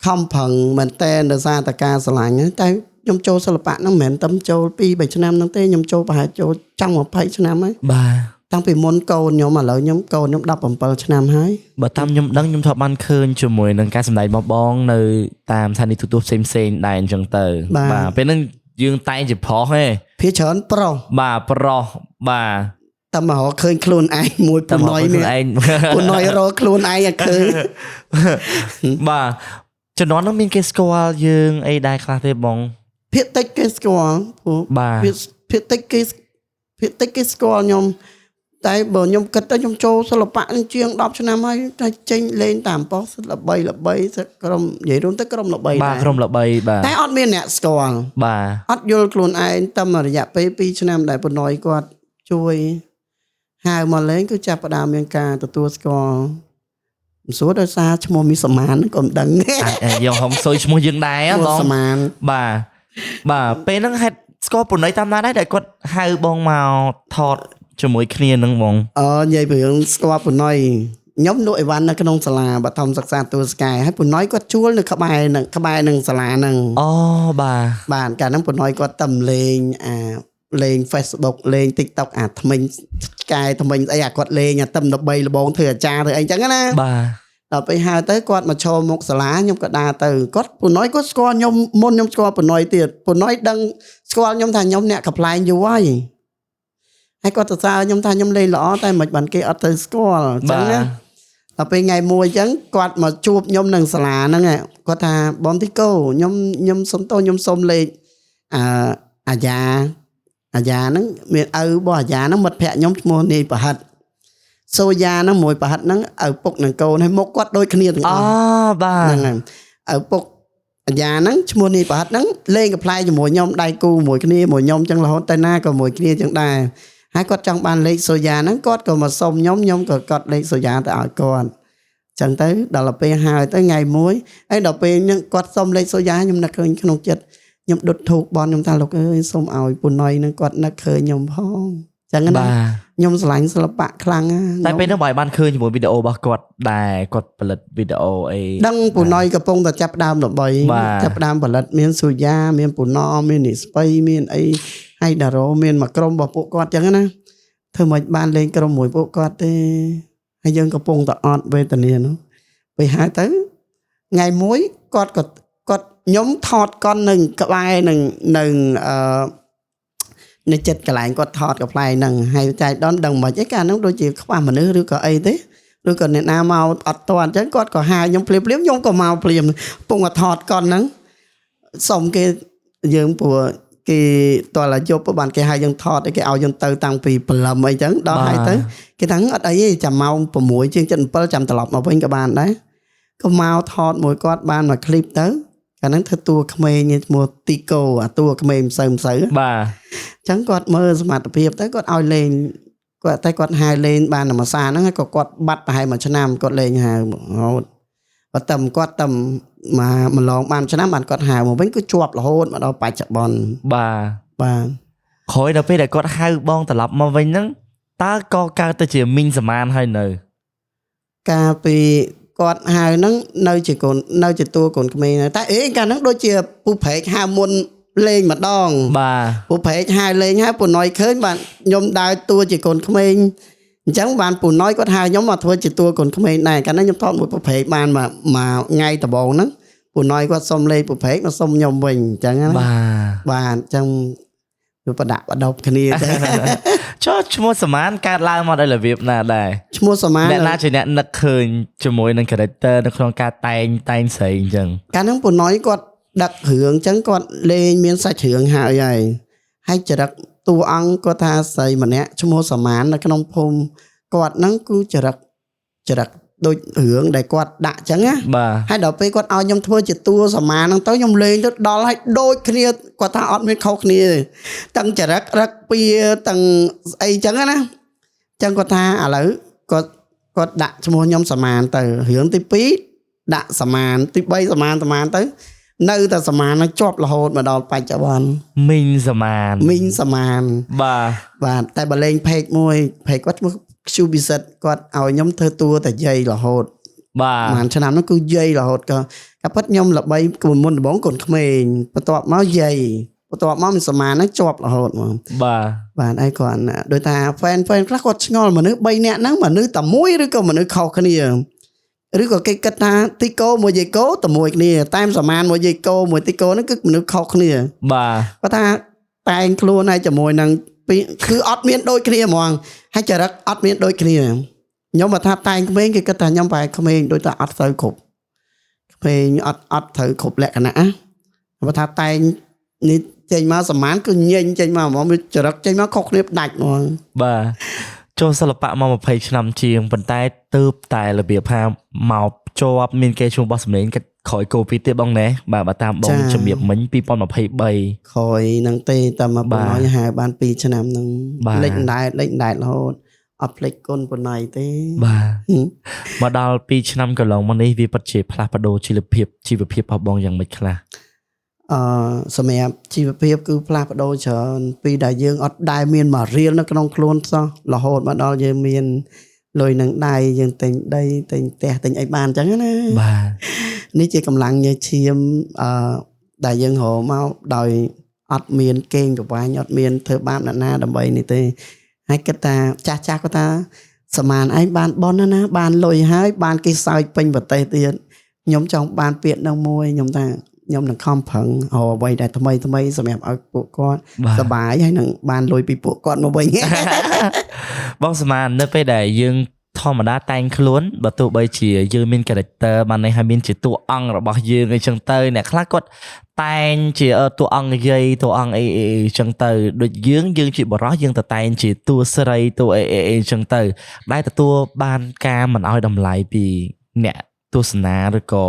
ខំប្រឹងមែនតើដោយសារតែការស្រឡាញ់តែខ្ញុំចូលសិល្បៈហ្នឹងមិនមែនតែចូល2 3ឆ្នាំហ្នឹងទេខ្ញុំចូលប្រហែលចូលចង់20ឆ្នាំហើយបាទតាំងពីមុនកូនខ្ញុំឥឡូវខ្ញុំកូនខ្ញុំ17ឆ្នាំហើយបើតាមខ្ញុំដឹងខ្ញុំធ្លាប់បានឃើញជាមួយនឹងការសម្ដែងបងនៅតាមស្ថានីយ៍ទូរទស្សន៍ផ្សេងៗដែរអញ្ចឹងទៅបាទពេលហ្នឹងយើងតែងជាប្រុសហេភាគច្រើនប្រុសបាទប្រុសបាទតែមករកឃើញខ្លួនឯងមួយពណយនេះពណយរកខ្លួនឯងឲ្យឃើញបាទជំនាន់នោះមានគេស្គាល់យើងអីដែរខ្លះទេបងភាគតិចគេស្គាល់ព្រោះភាគតិចគេស្គាល់ខ្ញុំតែបើខ្ញុំគិតទៅខ្ញុំចូលសិល្បៈនឹងជាង10ឆ្នាំហើយតែចេញលេងតាមប៉ុស្តិ៍ល្បីល្បីក្រុមនិយាយរួមទៅក្រុមល្បីដែរបាទក្រុមល្បីបាទតែអត់មានអ្នកស្គាល់បាទអត់យល់ខ្លួនឯងតែមួយរយៈពេល2ឆ្នាំដែលពណយគាត់ជួយហៅមកលេងគឺចាប់ផ្ដើមមានការទទួលស្គាល់មិនស្រួលដោយសារឈ្មោះមីសមានក៏មិនដឹងយើងហំសុយឈ្មោះយើងដែរបងសមានបាទបាទពេលហ្នឹងហេតុស្គាល់ពណយតាមណាដែរដែលគាត់ហៅបងមកថតជាមួយគ្នានឹងបងនិយាយពីរឿងស្គាល់ពណយខ្ញុំលក់អីវ៉ាន់នៅក្នុងសាលាបឋមសិក្សាទួលស្កែហើយពណយគាត់ជួលនៅក្បែរនឹងសាលាហ្នឹងអូបាទបាទកាលហ្នឹងពណយគាត់តំលេងអាលេង Facebook លេង TikTok អាថ្មិញឆ្កែថ្មិញអីអាគាត់លេងអាតំល្បីលបងធ្វើអាចារ្យធ្វើអីចឹងណាបាទដល់ពេលហៅទៅគាត់មកឈរមុខសាលាខ្ញុំក៏ដើរទៅគាត់ពណយគាត់ស្គាល់ខ្ញុំមុនខ្ញុំស្គាល់ពណយទៀតពណយដឹងស្គាល់ខ្ញុំថាខ្ញុំអ្នកកំប្លែងយូរហើយហើយគាត់សរសើរខ្ញុំថាខ្ញុំលេងល្អតែមិនបានគេអត់ទៅស្គាល់អញ្ចឹងណាដល់ពេលថ្ងៃមួយអញ្ចឹងគាត់មកជួបខ្ញុំនឹងសាលាហ្នឹងគាត់ថាបងទីកូខ្ញុំសុំទោសខ្ញុំសុំលេខអាយ៉ាហ្នឹងមានឪរបស់អាយ៉ាហ្នឹងមិត្តភក្តិខ្ញុំឈ្មោះនាយប្រហិតសូយ៉ាហ្នឹងមួយប្រហិតហ្នឹងឪពុកនិងកូនហើយមុខគាត់ដូចគ្នាទាំងអស់អូបាទហ្នឹងហើយឪពុកអាយ៉ាហ្នឹងឈ្មោះនាយប្រហិតហ្នឹងលេងកំប្លែងជាមួយខ្ញុំដៃគូមួយគ្នាមួយខ្ញុំអញ្ចឹងរហូតទៅណាក៏មួយគ្នាអញ្ចឹងដែរហើយគាត់ចង់បានលេខសូយ៉ាហ្នឹងគាត់ក៏មកសុំខ្ញុំក៏កត់លេខសូយ៉ាទៅឲ្យគាត់ចឹងទៅដល់ពេលហើយទៅថ្ងៃមួយហើយដល់ពេលហ្នឹងគាត់សុំលេខសូយ៉ាខ្ញុំនឹកឃើញក្នុងចិត្តខ្ញុំដុតធូបបនខ្ញុំថាលោកអើយសូមឲ្យពូណុយហ្នឹងគាត់នឹកឃើញខ្ញុំផង ចឹងណាខ្ញុំស្រឡាញ់សិល្បៈខ្លាំងណា តែពេលហ្នឹងបើឲ្យបានឃើញជាមួយវីដេអូរបស់គាត់ដែរគាត់ផលិតវីដេអូអី ដឹងពូណយកំពុងតែចាប់ដើមល្បីចាប់ដើមផលិតមានស៊ូយ៉ាមានពូណមាននិស្បៃមានអីហើយដារ៉ូមានមួយក្រុមរបស់ពួកគាត់ចឹងណាធ្វើមិនបានលេងក្រុមមួយពួកគាត់ទេហើយយើងកំពុងតែអត់វេទនានោះពេលហើយទៅថ្ងៃមួយគាត់ក៏គាត់ខ្ញុំថតកន់នឹងក្បែរនឹងនឹងអឺនៅចិត្តកន្លែងគាត់ថតកំប្លែងហ្នឹងហើយចៃដនដឹងមិនអីកាលហ្នឹងដូចជាខ្វះមនុស្សឬក៏អីទេឬក៏អ្នកណាមកអត់ទាន់អញ្ចឹងគាត់ក៏ហៅខ្ញុំភ្លាមភ្លាមខ្ញុំក៏មកភ្លាមពងតែថតកន់ហ្នឹងសុំគេយើងព្រោះគេតើយប់បានគេហៅយើងថតគេឲ្យយើងទៅតាំងពីព្រលឹមអីចឹងដល់ហើយទៅគេថាអត់អីទេចាំម៉ោង6ជាង7ចាំត្រឡប់មកវិញក៏បានដែរក៏មកថតមួយគាត់បានមួយឃ្លីបទៅកាលហ្នឹងធ្វើតួក្មេងឈ្មោះទីកូអាតួក្មេងម្សៅម្សៅ បាទ អញ្ចឹងគាត់មើលសមត្ថភាពទៅគាត់ឲ្យលេងគាត់តែគាត់ហៅលេងបានមួយសាហ្នឹងហើយក៏គាត់បាត់ប្រហែលមួយឆ្នាំគាត់លេងហៅរហូតបើតែគាត់តែមកម្លងបានឆ្នាំបានគាត់ហៅមកវិញគឺជាប់រហូតមកដល់បច្ចុប្បន្ន បាទ បាទ ក្រោយដល់ពេលដែលគាត់ហៅបងត្រឡប់មកវិញហ្នឹងតើក៏កើតទៅជាមីងសមានហើយនៅ កាលពីគាត់ហៅហ្នឹងនៅជាកូននៅជាតួកូនក្មេងតែអេកាលហ្នឹងដូចជាពូប្រែកហៅមុនលេងម្ដង បាទ ពូប្រែកហៅលេងហើយពូណយឃើញបាទខ្ញុំដើរតួជាកូនក្មេងអញ្ចឹងបានពូណយគាត់ហៅខ្ញុំមកធ្វើជាតួកូនក្មេងដែរកាលហ្នឹងខ្ញុំថតមួយពូប្រែកបានមួយថ្ងៃដំបូងហ្នឹងពូណយគាត់សុំលេងពូប្រែកមកសុំខ្ញុំវិញអញ្ចឹងណា បាទ បាទអញ្ចឹងវាប្រដាក់ប្រដប់គ្នាទៅ ចុះឈ្មោះសមានកើតឡើងមកដោយរបៀបណាដែរ ឈ្មោះសមាន អ្នកណាជាអ្នកនឹកឃើញជាមួយនឹង character នៅក្នុងការតែងតែងស្រីអញ្ចឹង កាលហ្នឹងពូណយគាត់ដឹករឿងអញ្ចឹងគាត់លេងមានសាច់រឿងហើយហើយហើយចរិតតួអង្គគាត់ថាស្រីម្នាក់ឈ្មោះសមាននៅក្នុងភូមិគាត់ហ្នឹងគឺចរិតចរិតដូចរឿងដែលគាត់ដាក់អញ្ចឹងណា បាទ ហើយដល់ពេលគាត់ឲ្យខ្ញុំធ្វើជាតួសមានហ្នឹងទៅខ្ញុំលេងទៅដល់ហើយដូចគ្នាគាត់ថាអត់មានខុសគ្នាទេទាំងចរិតរឹកពៀទាំងស្អីអញ្ចឹងណាអញ្ចឹងគាត់ថាឥឡូវគាត់គាត់ដាក់ឈ្មោះខ្ញុំសមានទៅរឿងទី2ដាក់សមានទី3សមានសមានទៅនៅតែសមានហ្នឹងជាប់រហូតមកដល់បច្ចុប្បន្ន មីងសមាន មីងសមាន បាទ បាទតែបើលេងផេកមួយផេកគាត់ឈ្មោះខ្ជូបិសិតគាត់ឲ្យខ្ញុំធ្វើតួតែយាយរហូត បាទ ប្រហែលឆ្នាំហ្នឹងគឺយាយរហូតក៏ក៏ពិតខ្ញុំល្បីមុនដំបូងកូនក្មេងបន្ទាប់មកយាយបន្ទាប់មកមានសមានហ្នឹងជាប់រហូតហ្មង បាទ បាទអីគាត់ដោយថា fan fan ខ្លះគាត់ឆ្ងល់មនុស្ស3នាក់ហ្នឹងមនុស្សតែមួយឬក៏មនុស្សខុសគ្នាឬក៏គេគិតថាទីកោមួយយាយកោតែមួយគ្នាតែសមានមួយយាយកោមួយទីកោហ្នឹងគឺមនុស្សខុសគ្នា បាទ គាត់ថាតែងខ្លួនហើយជាមួយនឹងពីគឺអត់មានដូចគ្នាហ្មងហើយចរិតអត់មានដូចគ្នាខ្ញុំបើថាតែងក្មេងគេគិតថាខ្ញុំប្រហែលក្មេងដូចថាអត់សូវគ្រប់ក្មេងអត់អត់ត្រូវគ្រប់លក្ខណៈណាបើថាតែងនេះចេញមកសមានគឺញញចេញមកហ្មងវាចរិតចេញមកខុសគ្នាផ្ដាច់ហ្មង បាទចូលសិល្បៈមក20ឆ្នាំជាងប៉ុន្តែទៅតែរបៀបថាមកជាប់មានគេឈ្មោះរបស់សម្លេងគេក្រោយកូវីដទៀតបងណែបាទបើតាមបងជំរាបមិញ2023 ក្រោយហ្នឹងទេតែមក បាទ បងឲ្យហៅបាន2ឆ្នាំហ្នឹង បាទ លេចដែតលេចដែតរហូតអត់ភ្លេចគុណប៉ុណ្ណៃទេ បាទ ហឹម មកដល់2ឆ្នាំកន្លងមកនេះវាពិតជាផ្លាស់ប្ដូរជីវភាពជីវភាពរបស់បងយ៉ាងម៉េចខ្លះ អឺសម្រាប់ជីវភាពគឺផ្លាស់ប្ដូរច្រើនពីដែលយើងអត់ដែលមានមួយរៀលនៅក្នុងខ្លួនសោះរហូតមកដល់យើងមានលុយនឹងដៃយើងទិញដីទិញផ្ទះទិញអីបានអញ្ចឹងណា បាទ នេះជាកម្លាំងញើសឈាមអឺដែលយើងរកមកដោយអត់មានកេងប្រវ័ញ្ចអត់មានធ្វើបាបអ្នកណាដើម្បីនេះទេហើយគិតថាចាស់ចាស់គាត់ថាសមានឯងបានប៉ុនណាណាបានលុយហើយបានគេសើចពេញប្រទេសទៀតខ្ញុំចង់បានពាក្យនឹងមួយខ្ញុំថាខ្ញុំនឹងខំប្រឹងរកអ្វីដែលថ្មីថ្មីសម្រាប់ឲ្យពួកគាត់ បាទ សប្បាយហើយនឹងបានលុយពីពួកគាត់មកវិញ បងសមាននៅពេលដែលយើងធម្មតាតែងខ្លួនបើទោះបីជាយើងមាន character បានន័យថាមានជាតួអង្គរបស់យើងអីចឹងទៅអ្នកខ្លះគាត់តែងជាតួអង្គយាយតួអង្គអីអីអីចឹងទៅដូចយើងយើងជាបរិសយើងទៅតែងជាតួស្រីតួអីអីអីចឹងទៅដែលទទួលបានការមិនឲ្យតម្លៃពីអ្នកទស្សនាឬក៏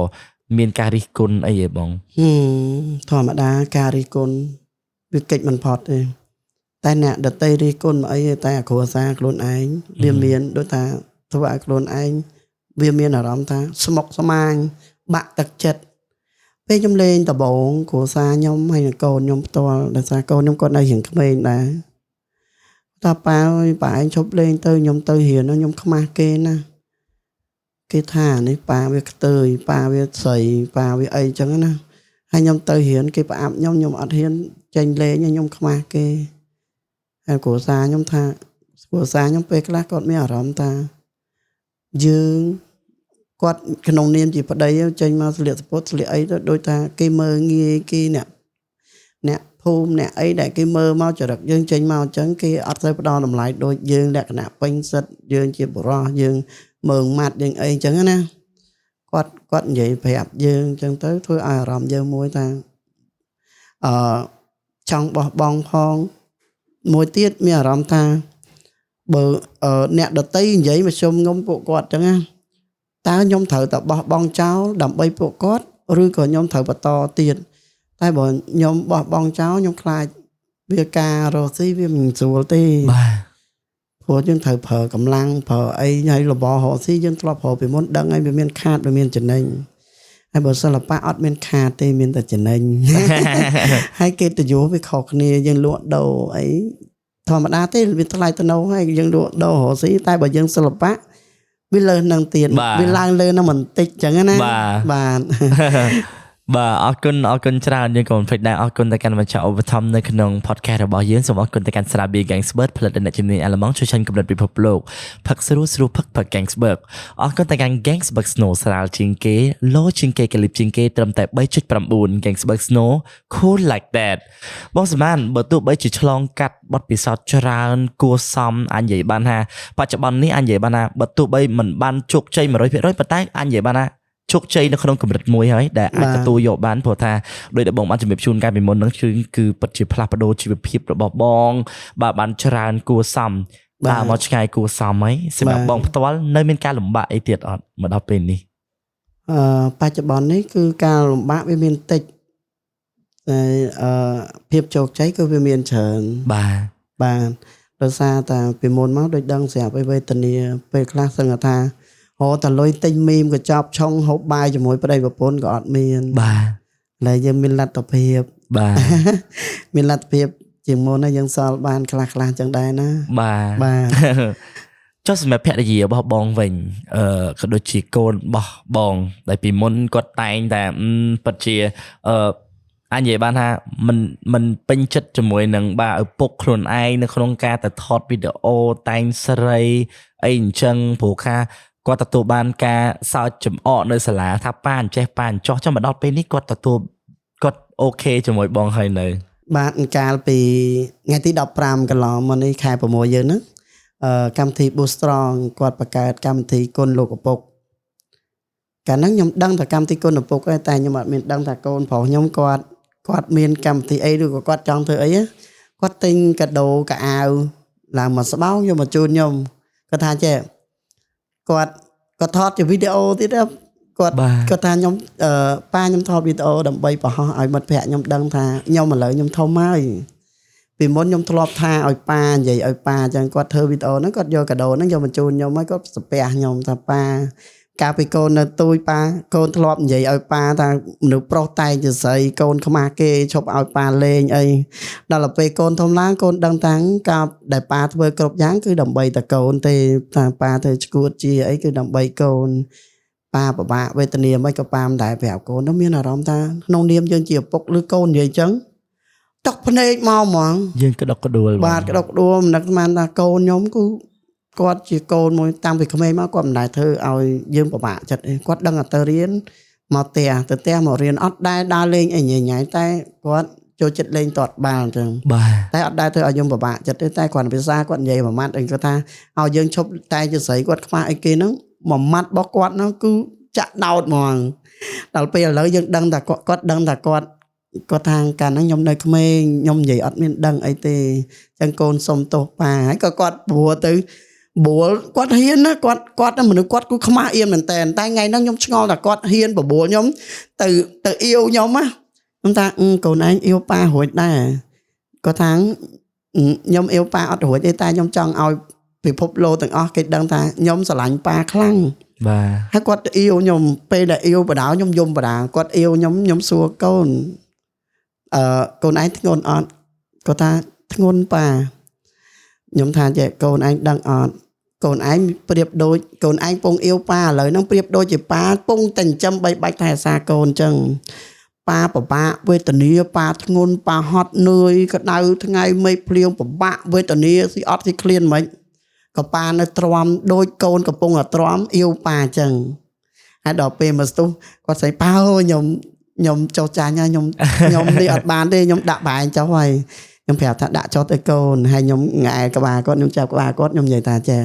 មានការរិះគន់អីហ៎បង ហឹមធម្មតាការរិះគន់វាកិច្ចមិនផុតទេតែអ្នកដតីរិះគន់មកអីទេតែអាគ្រួសារខ្លួនឯងវាមានដូចថាធ្វើឲ្យខ្លួនឯងវាមានអារម្មណ៍ថាស្មុគស្មាញបាក់ទឹកចិត្តពេលខ្ញុំលេងដំបូងគ្រួសារខ្ញុំហើយនឹងកូនខ្ញុំផ្ទាល់ដោយសារកូនខ្ញុំគាត់នៅរៀងក្មេងដែរ ថាប៉ាអើយប៉ាឯងឈប់លេងទៅខ្ញុំទៅរៀនខ្ញុំខ្មាស់គេណាគេថានេះប៉ាវាខ្ទើយប៉ាវាស្រីប៉ាវាអីចឹងណាហើយខ្ញុំទៅរៀនគេផ្អាប់ខ្ញុំខ្ញុំអត់ហ៊ានចេញលេងខ្ញុំខ្មាស់គេហើយគ្រួសារខ្ញុំថាគ្រួសារខ្ញុំពេលខ្លះគាត់មានអារម្មណ៍ថាយើងគាត់ក្នុងនាមជាប្តីចេញមកស្លៀកសពុតស្លៀកអីទៅដូចថាគេមើលងាយគេអ្នកភូមិអ្នកអីដែលគេមើលមកចរិតយើងចេញមកអញ្ចឹងគេអត់សូវផ្ដល់តម្លៃដូចយើងលក្ខណៈពេញសិទ្ធយើងជាបុរសយើងមើងម៉ាត់យើងអីអញ្ចឹងណាគាត់និយាយប្រាប់យើងអញ្ចឹងទៅធ្វើឲ្យអារម្មណ៍យើងមួយថាចង់បោះបង់ផងមួយទៀតមានអារម្មណ៍ថាបើអ្នកដតីនិយាយមកជុំងំពួកគាត់អញ្ចឹងណាតើខ្ញុំត្រូវតែបោះបង់ចោលដើម្បីពួកគាត់ឬក៏ខ្ញុំត្រូវបន្តទៀតតែបើខ្ញុំបោះបង់ចោលខ្ញុំខ្លាចវាការរកស៊ីវាមិនស្រួលទេបាទព្រោះយើងត្រូវប្រើកម្លាំងប្រើអីហើយរបររកស៊ីយើងធ្លាប់ប្រើពីមុនដឹងហើយវាមានខាតវាមានចំណេញហើយបើសិល្បៈអត់មានខាតទេមានតែចំណេញហើយកិត្តិយសវាខុសគ្នាយើងលក់ដូរអីធម្មតាទេវាថ្លៃទៅនៅហើយយើងលក់ដូររកស៊ីតែបើយើងសិល្បៈវាលើសនឹងទៀតវាឡើងលើនឹងបន្តិចចឹងណាបាទបាទអរគុណអរគុណច្រើនយើងក៏មិនភ្លេចដែរអរគុណទៅកាន់ម្ចាស់ឧបត្ថម្ភនៅក្នុង podcast របស់យើងសូមអរគុណទៅកាន់ Srabi Gangsberg ផលិតអ្នកជំនាញអាល្លឺម៉ង់ជួយឆាញ់កម្រិតពិភពលោកផឹកស្រួលស្រួលផឹកផឹក Gangsberg អរគុណទៅកាន់ Gangsberg Snow ស្រាលជាងគេលោជាងគេកលិបជាងគេត្រឹមតែ 3.9 Gangsberg Snow cool like that បងសម្បានបើទោះបីជាឆ្លងកាត់បទពិសោធន៍ច្រើនគួរសមអាចនិយាយបានថាបច្ចុប្បន្ននេះអាចនិយាយបានថាបើទោះបីមិនបានជោគជ័យ 100% ប៉ុន្តែអាចនិយាយបានថាជោគជ័យនៅក្នុងកម្រិតមួយហើយដែលអាចទទួលយកបានព្រោះថាដោយដែលបងបានជំរាបជូនកាលពីមុនហ្នឹងគឺពិតជាផ្លាស់ប្ដូរជីវភាពរបស់បងបាទបានច្រើនគួរសមបាទមកឆ្ងាយគួរសមហើយសម្រាប់បងផ្ទាល់នៅមានការលំបាកអីទៀតអត់មកដល់ពេលនេះបច្ចុប្បន្ននេះគឺការលំបាកវាមានតិចតែភាពជោគជ័យគឺវាមានច្រើនបាទបាទដោយសារតែពីមុនមកដូចដឹងស្រាប់អីវេទនាពេលខ្លះសឹងថារកតែលុយទិញមីមកញ្ចប់ឆុងហូបបាយជាមួយប្តីប្រពន្ធក៏អត់មានបាទឥឡូវយើងមានលទ្ធភាពបាទមានលទ្ធភាពជាងមុនណាយើងសល់បានខ្លះខ្លះចឹងដែរណាបាទបាទចុះសម្រាប់ភរិយារបស់បងវិញក៏ដូចជាកូនរបស់បងដែលពីមុនគាត់តែងតែពិតជាអាចនិយាយបានថាមិនពេញចិត្តជាមួយនឹងបាទឪពុកខ្លួនឯងនៅក្នុងការទៅថតវីដេអូតែងស្រីអីអញ្ចឹងព្រោះថាគាត់ទទួលបានការសើចចំអកនៅសាលាថាប៉ាអញ្ចេះប៉ាអញ្ចោះចាំមកដល់ពេលនេះគាត់ទទួលគាត់អូខេជាមួយបងហើយនៅបាទកាលពីថ្ងៃទី15កន្លងមកនេះខែ6យើងហ្នឹងកម្មវិធី Boost Strong គាត់បង្កើតកម្មវិធីគុណលោកឪពុកកាលហ្នឹងខ្ញុំដឹងថាកម្មវិធីគុណឪពុកតែខ្ញុំអត់មានដឹងថាកូនប្រុសខ្ញុំគាត់មានកម្មវិធីអីឬក៏គាត់ចង់ធ្វើអីគាត់ទិញកាដូកៅអៅឡើងមកស្បោងយកមកជូនខ្ញុំគាត់ថាចេះគាត់ថតជាវីដេអូទៀតគាត់គាត់ថាខ្ញុំប៉ាខ្ញុំថតវីដេអូដើម្បីបង្ហោះឲ្យមិត្តភក្តិខ្ញុំដឹងថាខ្ញុំឥឡូវខ្ញុំធំហើយពីមុនខ្ញុំធ្លាប់ថាឲ្យប៉ានិយាយឲ្យប៉ាអញ្ចឹងគាត់ធ្វើវីដេអូហ្នឹងគាត់យកកាដូហ្នឹងយកមកជូនខ្ញុំហើយគាត់ស្ពះខ្ញុំថាប៉ាកាលពីកូននៅទូចប៉ាកូនធ្លាប់និយាយឲ្យប៉ាថាមនុស្សប្រុសតែងជាស្រីកូនខ្មាស់គេឈប់ឲ្យប៉ាលេងអីដល់ទៅពេលកូនធំឡើងកូនដឹងតាំងកាលដែលប៉ាធ្វើគ្រប់យ៉ាងគឺដើម្បីតែកូនទេថាប៉ាធ្វើឈួតជាអីគឺដើម្បីកូនប៉ាពិបាកវេទនាមិនក៏ប៉ាមិនដែលប្រាប់កូននោះមានអារម្មណ៍ថាក្នុងនាមយើងជាឪពុកឬកូននិយាយអញ្ចឹងទឹកភ្នែកមកហ្មងយើងក្តុកក្តួលបាទក្តុកក្តួលមិននឹកស្មានថាកូនខ្ញុំគឺគាត់ជាកូនមួយតាំងពីក្មេងមកគាត់មិនដែលធ្វើឲ្យយើងពិបាកចិត្តទេគាត់ដឹងតែទៅរៀនមកផ្ទះទៅផ្ទះមករៀនអត់ដែលដើរលេងអីញ៉ៃៗតែគាត់ចូលចិត្តលេងទាត់បាល់អញ្ចឹងបាទតែអត់ដែលធ្វើឲ្យយើងពិបាកចិត្តទេតែគាត់ភាសាគាត់និយាយមួយម៉ាត់អីគាត់ថាឲ្យយើងឈប់តែជាស្រីគាត់ខ្វះអីគេហ្នឹងមួយម៉ាត់របស់គាត់ហ្នឹងគឺចាក់ដោតហ្មងដល់ពេលឥឡូវយើងដឹងថាគាត់ដឹងថាគាត់ថាកាលហ្នឹងខ្ញុំនៅក្មេងខ្ញុំនិយាយអត់មានដឹងអីទេអញ្ចឹងកូនសុំទោសប៉ាហើយក៏គាត់ព្រោះទៅបួលគាត់ហ៊ានណាគាត់មនុស្សគាត់គឺខ្មាស់អៀនមែនតើតែថ្ងៃហ្នឹងខ្ញុំឆ្ងល់ថាគាត់ហ៊ានបបួលខ្ញុំទៅអៀវខ្ញុំណាខ្ញុំថាកូនឯងអៀវប៉ារួចដែរគាត់ថាខ្ញុំអៀវប៉ាអត់រួចទេតែខ្ញុំចង់ឲ្យពិភពលោកទាំងអស់គេដឹងថាខ្ញុំស្រឡាញ់ប៉ាខ្លាំងបាទហើយគាត់អៀវខ្ញុំពេលដែលអៀវបដាខ្ញុំយំបដាគាត់អៀវខ្ញុំខ្ញុំសួរកូនកូនឯងធ្ងន់អត់គាត់ថាធ្ងន់ប៉ា ខ្ញុំថាចេះកូនឯងដឹងអត់កូនឯងប្រៀបដូចកូនឯងពងអៀវប៉ាឥឡូវហ្នឹងប្រៀបដូចជាប៉ាពងតែចិញ្ចឹមបីបាច់ថែរក្សាកូនអញ្ចឹងប៉ាពិបាកវេទនាប៉ាធ្ងន់ប៉ាហត់នឿយក្តៅថ្ងៃមេឃភ្លៀងពិបាកវេទនាស៊ីអត់ស៊ីឃ្លានមិនក៏ប៉ានៅទ្រាំដូចកូនកំពុងតែទ្រាំអៀវប៉ាអញ្ចឹងហើយដល់ពេលមកស្ទុះគាត់ស្អីប៉ាអើយខ្ញុំចុះចាញ់ហើយខ្ញុំនេះអត់បានទេខ្ញុំដាក់បែងចុះហើយខ្ញុំប្រាប់ថាដាក់ចុះទៅកូនហើយខ្ញុំងែក្បាលគាត់ខ្ញុំចាប់ក្បាលគាត់ខ្ញុំនិយាយថាចេះ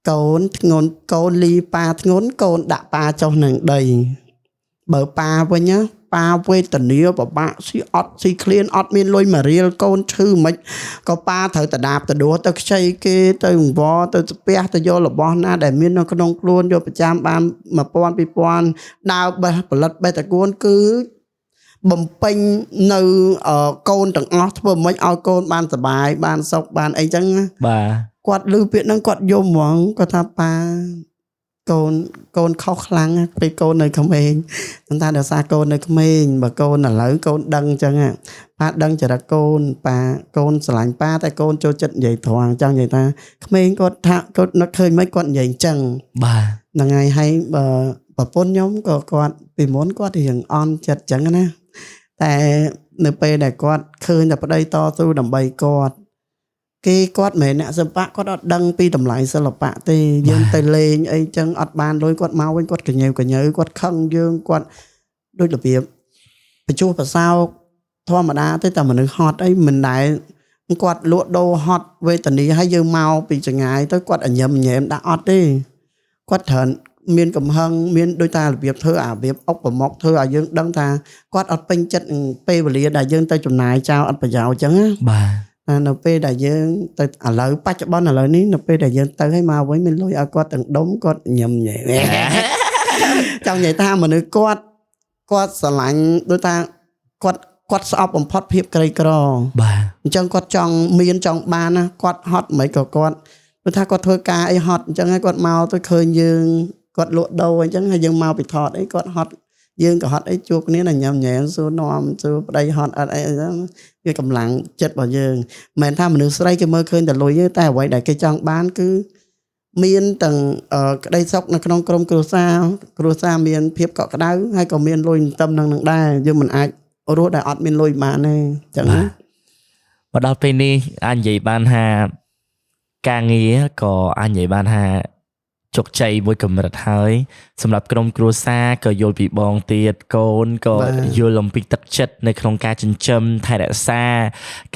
កូនធ្ងន់កូនលីប៉ាធ្ងន់កូនដាក់ប៉ាចុះនឹងដីបើប៉ាវិញណាប៉ាវេទនាពិបាកស៊ីអត់ស៊ីឃ្លានអត់មានលុយមួយរៀលកូនឈឺមិនក៏ប៉ាត្រូវតដាបតដួសទៅខ្ចីគេទៅអង្វរទៅស្ពះទៅយករបស់ណាដែលមាននៅក្នុងខ្លួនយកប្រចាំបាន1000 2000ដើរបេះផលិតបេះតកួនគឺបំពេញនៅកូនទាំងអស់ធ្វើមិនឲ្យកូនបានសប្បាយបានសុខបានអីចឹងណាបាទគាត់ឮពាក្យហ្នឹងគាត់យំហ្មងគាត់ថាប៉ាកូនខុសខ្លាំងពេលកូននៅក្មេងខ្ញុំថាដោយសារកូននៅក្មេងបើកូនឥឡូវកូនដឹងអញ្ចឹងប៉ាដឹងចរិតកូនប៉ាកូនស្រឡាញ់ប៉ាតែកូនចូលចិត្តនិយាយត្រង់ចង់និយាយថាក្មេងគាត់ថាគាត់នឹកឃើញមិនគាត់និយាយអញ្ចឹងបាទហ្នឹងហើយហើយបើប្រពន្ធខ្ញុំក៏គាត់ពីមុនគាត់រៀងអន់ចិត្តអញ្ចឹងណាតែនៅពេលដែលគាត់ឃើញតែប្តីតស៊ូដើម្បីគាត់គេគាត់មិនមែនអ្នកសិល្បៈគាត់អត់ដឹងពីតម្លៃសិល្បៈទេយើងទៅលេងអីចឹងអត់បានលុយគាត់មកវិញគាត់កញើគាត់ខឹងយើងគាត់ដូចរបៀបបញ្ចុះប្រសោកធម្មតាទេតែមនុស្សហត់អីមិនដែលគាត់លក់ដូរហត់វេទនាហើយយើងមកពីចងាយទៅគាត់ញឹមញែមដាក់អត់ទេគាត់ត្រូវមានកំហឹងមានដូចតារបៀបធ្វើអារបៀបអុកប្រមុកធ្វើឲ្យយើងដឹងថាគាត់អត់ពេញចិត្តនឹងពេលវេលាដែលយើងទៅចំណាយចោលអត់ប្រយោជន៍ចឹងណាបាទនៅពេលដែលយើងទៅឥឡូវបច្ចុប្បន្នឥឡូវនេះនៅពេលដែលយើងទៅឲ្យមកវិញមានលុយឲ្យគាត់ទាំងដុំគាត់ញឹមញែចង់និយាយថាមនុស្សគាត់ស្រឡាញ់ដូចថាគាត់ស្អប់បំផុតភាពក្រីក្របាទអញ្ចឹងគាត់ចង់មានចង់បានណាគាត់ហត់មិនក៏គាត់ដូចថាគាត់ធ្វើការអីហត់អញ្ចឹងហើយគាត់មកទៅឃើញយើងគាត់លក់ដូរអញ្ចឹងហើយយើងមកពីថតអីគាត់ហត់យើងក៏ហត់អីជួបគ្នាណាញ៉ាំញ៉ែមសួរនាំសួរប្តីហត់អត់អីអញ្ចឹងវាកម្លាំងចិត្តរបស់យើងមិនមែនថាមនុស្សស្រីគេមើលឃើញតែលុយទេតែអ្វីដែលគេចង់បានគឺមានទាំងក្តីសុខនៅក្នុងក្រុមគ្រួសារមានភាពកក់ក្ដៅហើយក៏មានលុយទន្ទឹមនឹងនឹងដែរយើងមិនអាចរស់ដែលអត់មានលុយបានទេអញ្ចឹងណាមកដល់ពេលនេះអាចនិយាយបានថាការងារក៏អាចនិយាយបានថាជោគជ័យមួយកម្រិតហើយសម្រាប់ក្រុមគ្រួសារក៏យល់ពីបងទៀតកូនក៏យល់អំពីទឹកចិត្តនៅក្នុងការចិញ្ចឹមថែរក្សា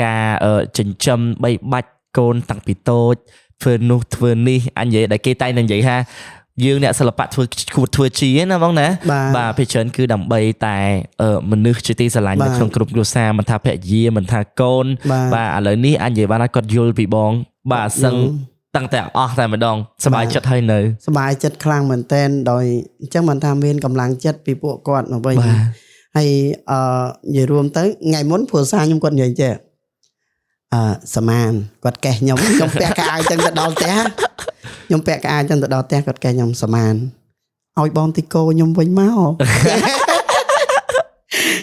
ការចិញ្ចឹមបីបាច់កូនតាំងពីតូចធ្វើនោះធ្វើនេះអញនិយាយដែលគេតែងតែនិយាយថាយើងអ្នកសិល្បៈធ្វើគួរធ្វើជាណាបងណាបាទភាគច្រើនគឺដើម្បីតែមនុស្សជាទីស្រឡាញ់នៅក្នុងក្រុមគ្រួសារមិនថាភរិយាមិនថាកូនបាទឥឡូវនេះអញនិយាយបានថាគាត់យល់ពីបងបាទសឹងតាំងតែអស់តែម្ដងសប្បាយចិត្តហើយនៅសប្បាយចិត្តខ្លាំងមែនទែនដោយអញ្ចឹងមិនថាមានកម្លាំងចិត្តពីពួកគាត់មកវិញហើយនិយាយរួមទៅថ្ងៃមុនគ្រួសារខ្ញុំគាត់និយាយចេះសមានគាត់កេះខ្ញុំខ្ញុំពាក់កៅអៅចឹងទៅដល់ផ្ទះខ្ញុំពាក់កៅអៅចឹងទៅដល់ផ្ទះគាត់កេះខ្ញុំសមានឲ្យបងទីកោខ្ញុំវិញមក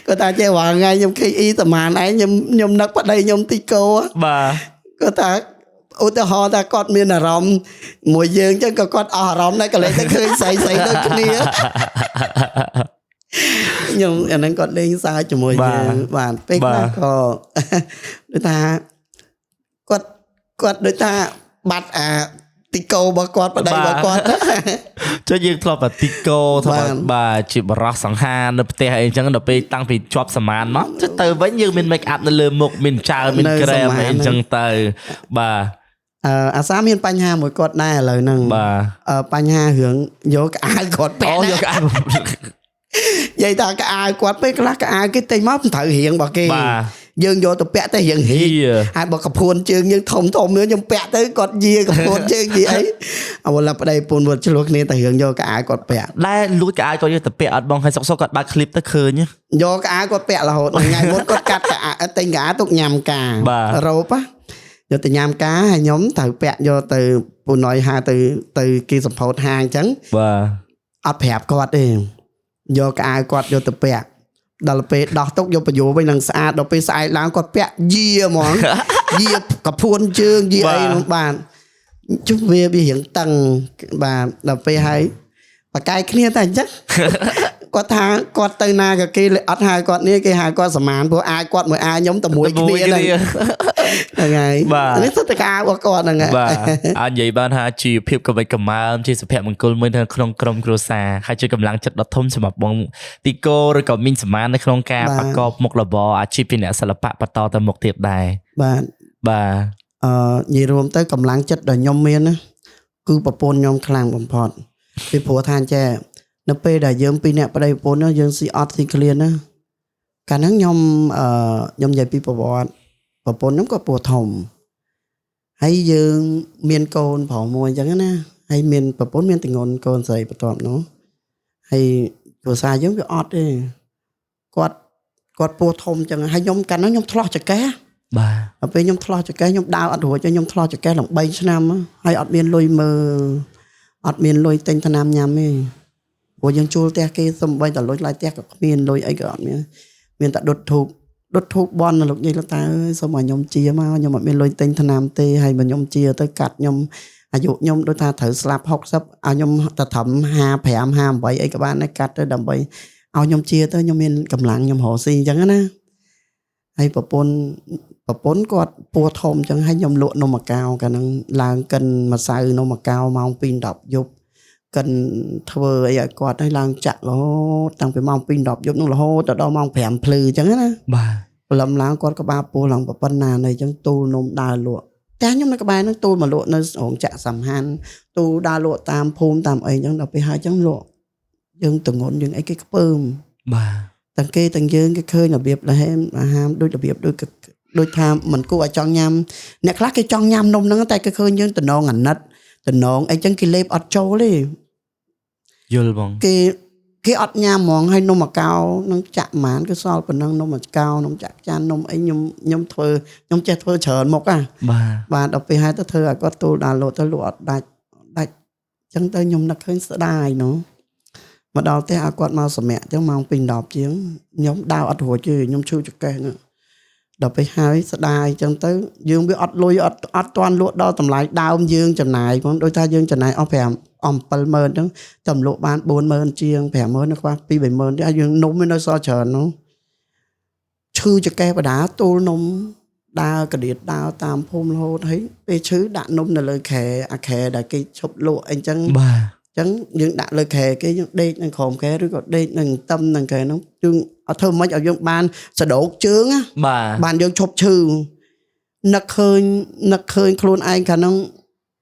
គាត់ថាចេះរាល់ថ្ងៃខ្ញុំឃើញអ៊ីសមានឯងខ្ញុំនឹកប្តីខ្ញុំទីកោបាទគាត់ថាឧទាហរណ៍ថាគាត់មានអារម្មណ៍មួយយើងចឹងក៏គាត់អស់អារម្មណ៍ដែរក៏លេចទៅឃើញស្រីៗដូចគ្នាខ្ញុំអាហ្នឹងគាត់លេងសើចជាមួយយើងបាទពេលខ្លះក៏ដូចថាគាត់ដូចថាបាត់អាទីកោរបស់គាត់ប្តីរបស់គាត់ចុះយើងធ្លាប់តែទីកោធ្លាប់បាទជាបរោះសង្ហានៅផ្ទះអីអញ្ចឹងដល់ពេលតាំងពីជាប់សមានមកទៅវិញយើងមាន make up នៅលើមុខមានចើមានក្រែមអីអញ្ចឹងទៅបាទអាសាមានបញ្ហាមួយគាត់ដែរឥឡូវហ្នឹងបាទបញ្ហារឿងយកកៅអៅគាត់ពាក់យកកៅអៅនិយាយថាកៅអៅគាត់ពេលខ្លះកៅអៅគេទិញមកមិនត្រូវរៀងរបស់គេយើងយកទៅពាក់ទៅរៀងហីហើយបើកពួនជើងយើងធំធំខ្ញុំពាក់ទៅគាត់យាកពួនជើងយីអីអវឡាប្តីពូនវត្តឆ្លោះគ្នាតែរឿងយកកៅអៅគាត់ពាក់ដែរលួចកៅអៅគាត់យកទៅពាក់អត់បងហើយសុកសុកគាត់បើកឃ្លីបទៅឃើញយកកៅអៅគាត់ពាក់រហូតថ្ងៃមុនគាត់កាត់កៅអៅទិញកៅអៅទុកញ៉ាំការរ៉ូបយកទៅញ៉ាំការហើយខ្ញុំត្រូវពាក់យកទៅពូណយហាទៅគេសម្ពោធហាងអញ្ចឹងបាទអត់ប្រាប់គាត់ទេយកកៅអៅគាត់យកទៅពាក់ដល់ពេលដោះទុកយកបញ្យល់វិញនឹងស្អាតដល់ពេលស្អែកឡើងគាត់ពាក់យាហ្មង យាកពួនជើងយាអីនោះបាទជុំវារៀងតឹងបាទដល់ពេលហើយបកាយគ្នាតែអញ្ចឹងគាត់ថាគាត់ទៅណាក៏គេអត់ហៅគាត់នេះគេហៅគាត់សមានព្រោះអាយគាត់មួយអាយខ្ញុំតែមួយគ្នាហ្នឹងហ្នឹងហើយនេះសុទ្ធតែការរបស់គាត់ហ្នឹងហើយបាទអាចនិយាយបានថាជាភាពកវិចកម្រើមជាសុភមង្គលមួយនៅក្នុងក្រុមគ្រួសារហើយជាកម្លាំងចិត្តដ៏ធំសម្រាប់បងទីកូឬក៏មីងសមាននៅក្នុងការប្រកបមុខរបរអាជីពជាអ្នកសិល្បៈបន្តទៅមុខទៀតដែរបាទបាទនិយាយរួមទៅកម្លាំងចិត្តដែលខ្ញុំមានណាគឺប្រពន្ធខ្ញុំខ្លាំងបំផុតពីព្រោះថាចេះនៅពេលដែលយើងពីរអ្នកប្តីប្រពន្ធយើងស៊ីអត់ស៊ីឃ្លានណាកាលហ្នឹងខ្ញុំខ្ញុំនិយាយពីប្រវត្តិប្រពន្ធខ្ញុំក៏ពោះធំហើយយើងមានកូនប្រុសមួយអញ្ចឹងណាហើយមានប្រពន្ធមានទងន់កូនស្រីបន្ទាប់នោះហើយគ្រួសារយើងវាអត់ទេគាត់ពោះធំអញ្ចឹងហើយខ្ញុំកាលហ្នឹងខ្ញុំឆ្លោះចកេះបាទដល់ពេលខ្ញុំឆ្លោះចកេះខ្ញុំដើរអត់រួចខ្ញុំឆ្លោះចកេះឡើង3ឆ្នាំហើយអត់មានលុយមើលអត់មានលុយទិញថ្នាំញ៉ាំទេព្រោះយើងជួលផ្ទះគេសំបីតែលុយថ្លៃផ្ទះក៏គ្មានលុយអីក៏អត់មានមានតែដុតធូបបន់លោកយាយលោកតាអើយសូមឲ្យខ្ញុំជាមកខ្ញុំអត់មានលុយទិញថ្នាំទេហើយបើខ្ញុំជាទៅកាត់ខ្ញុំអាយុខ្ញុំដូចថាត្រូវស្លាប់60ឲ្យខ្ញុំទៅត្រឹម55 58អីក៏បានដែរកាត់ទៅដើម្បីឲ្យខ្ញុំជាទៅខ្ញុំមានកម្លាំងខ្ញុំរកស៊ីអញ្ចឹងណាហើយប្រពន្ធគាត់ពោះធំអញ្ចឹងហើយខ្ញុំលក់នំអាកោកាលហ្នឹងឡើងកិនម្សៅនំអាកោម៉ោង2:10យប់កិនធ្វើអីឲ្យគាត់ឲ្យឡើងចាក់រហូតតាំងពីម៉ោង2:10យប់នោះរហូតដល់ម៉ោង5ភ្លឺអញ្ចឹងណាបាទព្រលឹមឡើងគាត់ក្បាលពោះឡើងប៉ុណ្ណានៃអញ្ចឹងទូលនំដើរលក់តែខ្ញុំនៅក្បែរហ្នឹងទូលមកលក់នៅរោងចក្រសំហាន់ទូលដើរលក់តាមភូមិតាមអីអញ្ចឹងដល់ពេលហើយអញ្ចឹងលក់យើងតងន់យើងអីគេខ្ពើមបាទទាំងគេទាំងយើងគេឃើញរបៀបលហេមអាហារដូចរបៀបដូចថាមិនគួរឲ្យចង់ញ៉ាំអ្នកខ្លះគេចង់ញ៉ាំនំហ្នឹងតែគេឃើញយើងតំណងអាណិតតំណងអីចឹងគេលេបអត់ចូលទេយល់បងគេអត់ញ៉ាំហ្មងហើយនំអាកោនឹងចាក់ហ្មានគឺសល់ប៉ុណ្ណឹងនំអាកោនំចាក់ចាននំអីខ្ញុំធ្វើខ្ញុំចេះធ្វើច្រើនមុខហ่ะបាទបាទដល់ពេលហើយទៅធ្វើឲ្យគាត់ទូលដល់លោទៅលក់អត់ដាច់ចឹងទៅខ្ញុំនឹកឃើញស្ដាយណូមកដល់ផ្ទះឲ្យគាត់មកសម្រាប់ចឹងម៉ោង2:10ជាងខ្ញុំដើរអត់រួចទេខ្ញុំឈឺចង្កេះហ្នឹងដល់ពេលហើយស្ដាយចឹងទៅយើងវាអត់លុយអត់ទាន់លក់ដល់តម្លៃដើមយើងចំណាយផងដូចថាយើងចំណាយអស់5អស់70000ចឹងតែលក់បាន40000ជាង50000នៅខ្វះ2 30000ទេហើយយើងនំវានៅសល់ច្រើននោះឈឺចង្កេះបដាទូលនំដើរកដៀតដើរតាមភូមិរហូតហើយពេលឈឺដាក់នំនៅលើខែអាខែដែលគេឈប់លក់អីចឹងបាទចឹងយើងដាក់លើខែគេយើងដេកនឹងក្រោមខែឬក៏ដេកនឹងតឹមនឹងខែហ្នឹងយើងអត់ធ្វើមិនឲ្យយើងបានសដោកជើងណាបាទបានយើងឈប់ឈឺនឹកឃើញខ្លួនឯងកាលហ្នឹង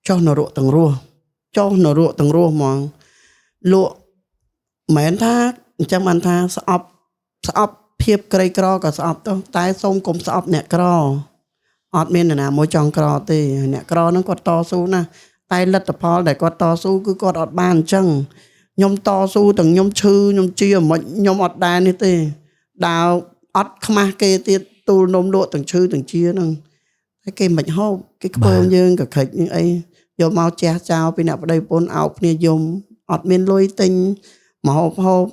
ចុះនរកទាំងរស់ចុះនរកទាំងរស់ហ្មងលក់មិនថាអញ្ចឹងបានថាស្អប់ភាពក្រីក្រក៏ស្អប់ទៅតែសូមកុំស្អប់អ្នកក្រអត់មាននរណាមួយចង់ក្រទេអ្នកក្រហ្នឹងគាត់តស៊ូណាស់តែលទ្ធផលដែលគាត់តស៊ូគឺគាត់អត់បានអញ្ចឹងខ្ញុំតស៊ូទាំងខ្ញុំឈឺខ្ញុំជាមិនខ្ញុំអត់ដែរនេះទេដើរអត់ខ្មាស់គេទៀតទូលនំលក់ទាំងឈឺទាំងជាហ្នឹងតែគេមិនហូបគេខ្ពើមយើងក៏ខិចនឹងអីយកមកជះចោលពីអ្នកប្តីប្រពន្ធអោបគ្នាយំអត់មានលុយទិញមកហូប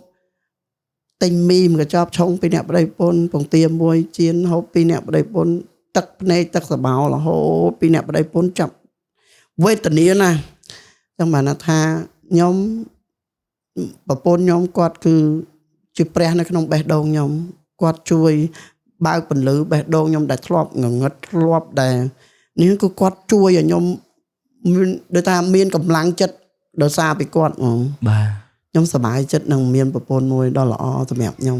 ទិញមីមកចប់ឆុងពីអ្នកប្តីប្រពន្ធពងទាមួយចៀនហូបពីអ្នកប្តីប្រពន្ធទឹកភ្នែកទឹកសបោរហូតពីអ្នកប្តីប្រពន្ធចាប់វេទនាណាចឹងបានថាខ្ញុំប្រពន្ធខ្ញុំគាត់គឺជាព្រះនៅក្នុងបេះដូងខ្ញុំគាត់ជួយបើកពន្លឺបេះដូងខ្ញុំដែលធ្លាប់ងងឹតធ្លាប់ដែលនេះគឺគាត់ជួយឲ្យខ្ញុំមានដូចថាមានកម្លាំងចិត្តដោយសារពីគាត់ហ្មងបាទខ្ញុំសប្បាយចិត្តនឹងមានប្រពន្ធមួយដ៏ល្អសម្រាប់ខ្ញុំ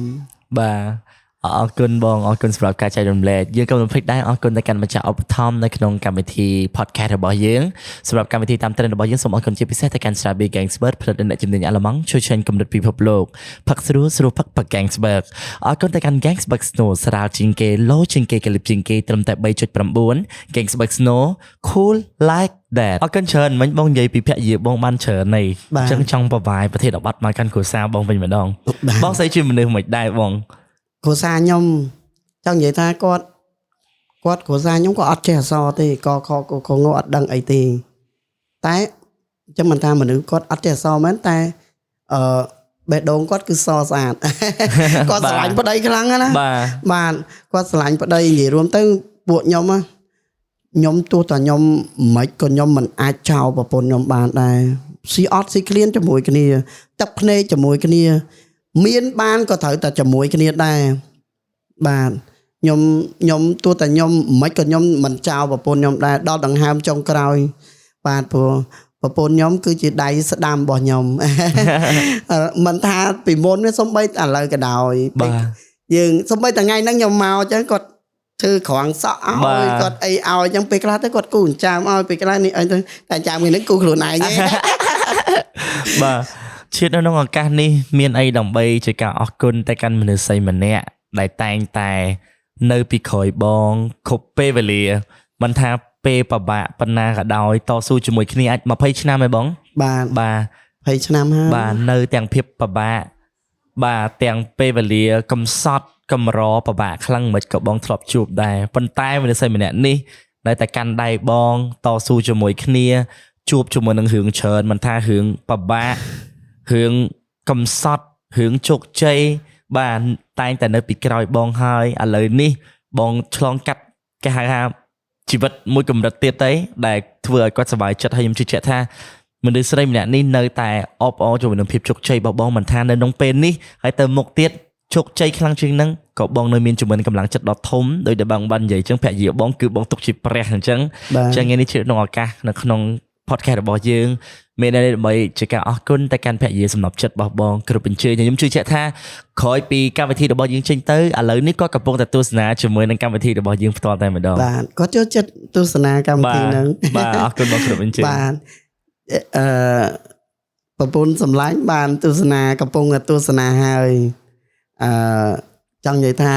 បាទអរគុណបងអរគុណសម្រាប់ការចែករំលែកយើងក៏មិនភ្លេចដែរអរគុណទៅកាន់ម្ចាស់ឧបត្ថម្ភនៅក្នុងកម្មវិធី podcast របស់យើងសម្រាប់កម្មវិធីតាមត្រេនរបស់យើងសូមអរគុណជាពិសេសទៅកាន់ Strawberry Gangsberg ផលិតដោយអ្នកជំនាញអាល្លឺម៉ង់ជួយឆ្ងាញ់កម្រិតពិភពលោកផឹកស្រួលស្រួលផឹកផឹក Gangsberg អរគុណទៅកាន់ Gangsberg Snow ស្រាលជាងគេឡូជាងគេកលិបជាងគេត្រឹមតែ 3.9 Gangsberg Snow cool like that អរគុណច្រើនមិញបងនិយាយពីភរិយាបងបានច្រើននេះអញ្ចឹងចង់បបាយប្រធានបទមកកាន់គ្រួសារបងវិញម្ដងបងស្អីជាមនុស្សមិនដែរបងគ្រួសារខ្ញុំចង់និយាយថាគាត់គ្រួសារខ្ញុំក៏អត់ចេះអក្សរទេកខកខងអត់ដឹងអីទេតែអញ្ចឹងមិនថាមនុស្សគាត់អត់ចេះអក្សរមែនតែអឺបេះដូងគាត់គឺសស្អាតគាត់ស្រឡាញ់ប្តីខ្លាំងណាស់បាទគាត់ស្រឡាញ់ប្តីនិយាយរួមទៅពួកខ្ញុំ ខ្ញុំទោះតែខ្ញុំមិនក៏ខ្ញុំមិនអាចចោលប្រពន្ធខ្ញុំបានដែរស៊ីអត់ស៊ីឃ្លានជាមួយគ្នាទឹកភ្នែកជាមួយគ្នាមានបានក៏ត្រូវតែជាមួយគ្នាដែរបាទខ្ញុំទោះតែខ្ញុំមិនក៏ខ្ញុំមិនចោលប្រពន្ធខ្ញុំដែរដល់ដង្ហើមចុងក្រោយបាទព្រោះប្រពន្ធខ្ញុំគឺជាដៃស្ដាំរបស់ខ្ញុំមិនថាពីមុនទេសំបីឥឡូវក៏ដោយ បាទ យើងសំបីតែថ្ងៃហ្នឹងខ្ញុំមកអញ្ចឹងគាត់ធ្វើក្រងសក់ឲ្យគាត់អីឲ្យអញ្ចឹងពេលខ្លះទៅគាត់គូចិញ្ចើមឲ្យពេលខ្លះនេះអីទៅតែចិញ្ចើមថ្ងៃហ្នឹងគូខ្លួនឯងទេ បាទជាតិនៅក្នុងឱកាសនេះមានអីដើម្បីជាការអរគុណទៅកាន់មនុស្សស្រីម្នាក់ដែលតែងតែនៅពីក្រោយបងគ្រប់ពេលវេលាមិនថាពេលពិបាកប៉ុណ្ណាក៏ដោយតស៊ូជាមួយគ្នាអាច20ឆ្នាំហ៎បង បាទ បាទ 20ឆ្នាំហើយ បាទនៅទាំងភាពពិបាកបាទទាំងពេលវេលាកំសត់កម្រពិបាកខ្លាំងមិនក៏បងធ្លាប់ជួបដែរប៉ុន្តែមនុស្សស្រីម្នាក់នេះនៅតែកាន់ដៃបងតស៊ូជាមួយគ្នាជួបជាមួយនឹងរឿងច្រើនមិនថារឿងពិបាករឿងកំសត់រឿងជោគជ័យបាទតែងតែនៅពីក្រោយបងហើយឥឡូវនេះបងឆ្លងកាត់គេហៅថាជីវិតមួយកម្រិតទៀតទេដែលធ្វើឲ្យគាត់សប្បាយចិត្តហើយខ្ញុំជឿជាក់ថាមនុស្សស្រីម្នាក់នេះនៅតែអបអរជាមួយនឹងភាពជោគជ័យរបស់បងមិនថានៅក្នុងពេលនេះហើយទៅមុខទៀតជោគជ័យខ្លាំងជាងហ្នឹងក៏បងនៅមានជាមួយនឹងកម្លាំងចិត្តដ៏ធំដោយដែលបងបាននិយាយអញ្ចឹងភរិយាបងគឺបងទុកជាព្រះអញ្ចឹង បាទ អញ្ចឹងថ្ងៃនេះជាក្នុងឱកាសនៅក្នុង podcast របស់យើងមានអីដើម្បីជាការអរគុណទៅកាន់ភរិយាសំណប់ចិត្តរបស់បងគ្រប់អញ្ជើញខ្ញុំជឿជាក់ថាក្រោយពីកម្មវិធីរបស់យើងចេញទៅឥឡូវនេះគាត់កំពុងតែទស្សនាជាមួយនឹងកម្មវិធីរបស់យើងផ្ទាល់តែម្ដង បាទគាត់ចូលចិត្តទស្សនាកម្មវិធីហ្នឹង បាទអរគុណបងគ្រប់អញ្ជើញ បាទអឺប្រពន្ធសម្លាញ់បានទស្សនាកំពុងតែទស្សនាហើយអឺចង់និយាយថា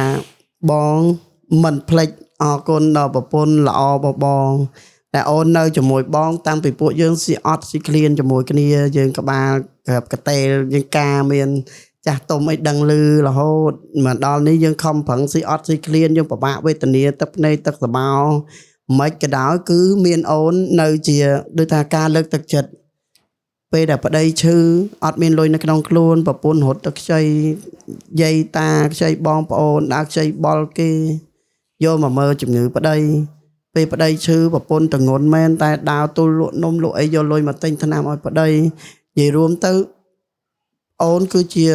បងមិនភ្លេចអរគុណដល់ប្រពន្ធល្អរបស់បងតែអូននៅជាមួយបងតាំងពីពួកយើងស៊ីអត់ស៊ីឃ្លានជាមួយគ្នាយើងក្បាលក្របកតេលយើងការមានចាស់ទុំអីដឹងឮរហូតមកដល់នេះយើងខំប្រឹងស៊ីអត់ស៊ីឃ្លានយើងពិបាកវេទនាទឹកភ្នែកទឹកសបោមិនក៏ដោយគឺមានអូននៅជាដូចថាការលើកទឹកចិត្តពេលដែលប្តីឈឺអត់មានលុយនៅក្នុងខ្លួនប្រពន្ធរត់ទៅខ្ចីយាយតាខ្ចីបងប្អូនដើរខ្ចីបុលគេយកមកមើលជំងឺប្តីពេលប្តីឈឺប្រពន្ធតងន់មែនតែដើរទល់លក់នំលក់អីយកលុយមកទិញថ្នាំឲ្យប្តីនិយាយរួមទៅអូនគឺជា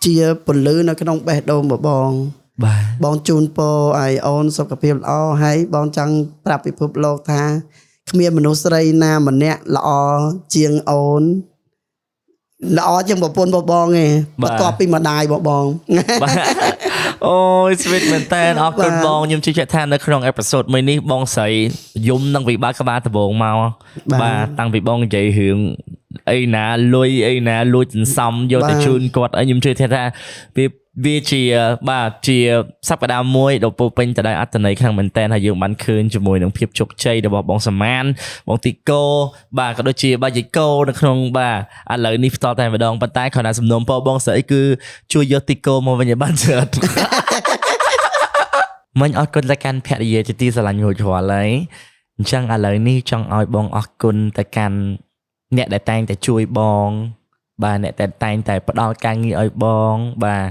ជាពន្លឺនៅក្នុងបេះដូងរបស់បង បាទ បងជូនពរឲ្យអូនសុខភាពល្អហើយបងចង់ប្រាប់ពិភពលោកថាគ្មានមនុស្សស្រីណាម្នាក់ល្អជាងអូនល្អជាងប្រពន្ធរបស់បងទេ បាទ បន្ទាប់ពីម្ដាយរបស់បង បាទអូយ sweet មែនតើអរគុណ បាទ បងខ្ញុំជឿជាក់ថានៅក្នុង episode មួយនេះបងស្រីយំនឹងវិបាកក្បាលដំបូងមកបាទតាំងពីបងនិយាយរឿងអីណាលុយអីណាលួចសន្សំយកទៅ បាទ ជូនគាត់អីខ្ញុំជឿថាវាជាបាទជាសប្តាហ៍មួយដ៏ពោរពេញទៅដោយអត្ថន័យខ្លាំងមែនតើហើយយើងបានឃើញជាមួយនឹងភាពជោគជ័យរបស់បងសមានបងទីកូបាទក៏ដូចជាបាទយាយកូនៅក្នុងបាទឥឡូវនេះផ្ទាល់តែម្ដងប៉ុន្តែគ្រាន់តែសំណូមពរបងស្រីគឺជួយយកទីកូមកវិញឲ្យបានច្រើន មិញអរគុណទៅកាន់ភរិយាជាទីស្រឡាញ់រួចរាល់ហើយអញ្ចឹងឥឡូវនេះចង់ឲ្យបងអរគុណទៅកាន់អ្នកដែលតែងតែជួយបង បាទអ្នកដែលតែងតែផ្ដល់ការងារឲ្យបងបាទ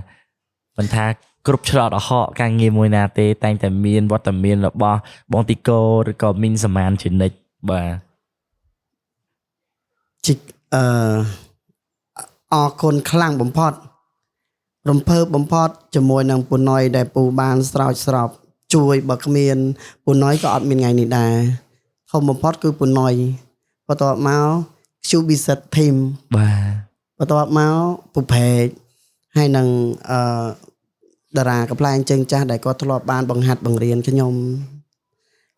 មិនថាគ្រប់ច្រករហកការងារមួយណាទេតែងតែមានវត្តមានរបស់បងទីកូឬក៏មីងសមានជានិច្ចបាទ ជីកអឺអរគុណខ្លាំងបំផុតរំភើបបំផុតជាមួយនឹងពូណុយដែលពូបានស្រោចស្រពជួយបើគ្មានពូណុយក៏អត់មានថ្ងៃនេះដែរធំបំផុតគឺពូណុយបន្ទាប់មក Qbset team បាទ បន្ទាប់មកពូផេកហើយនឹងអឺតារាកំប្លែងជើងចាស់ដែលគាត់ធ្លាប់បានបង្ហាត់បង្រៀនខ្ញុំ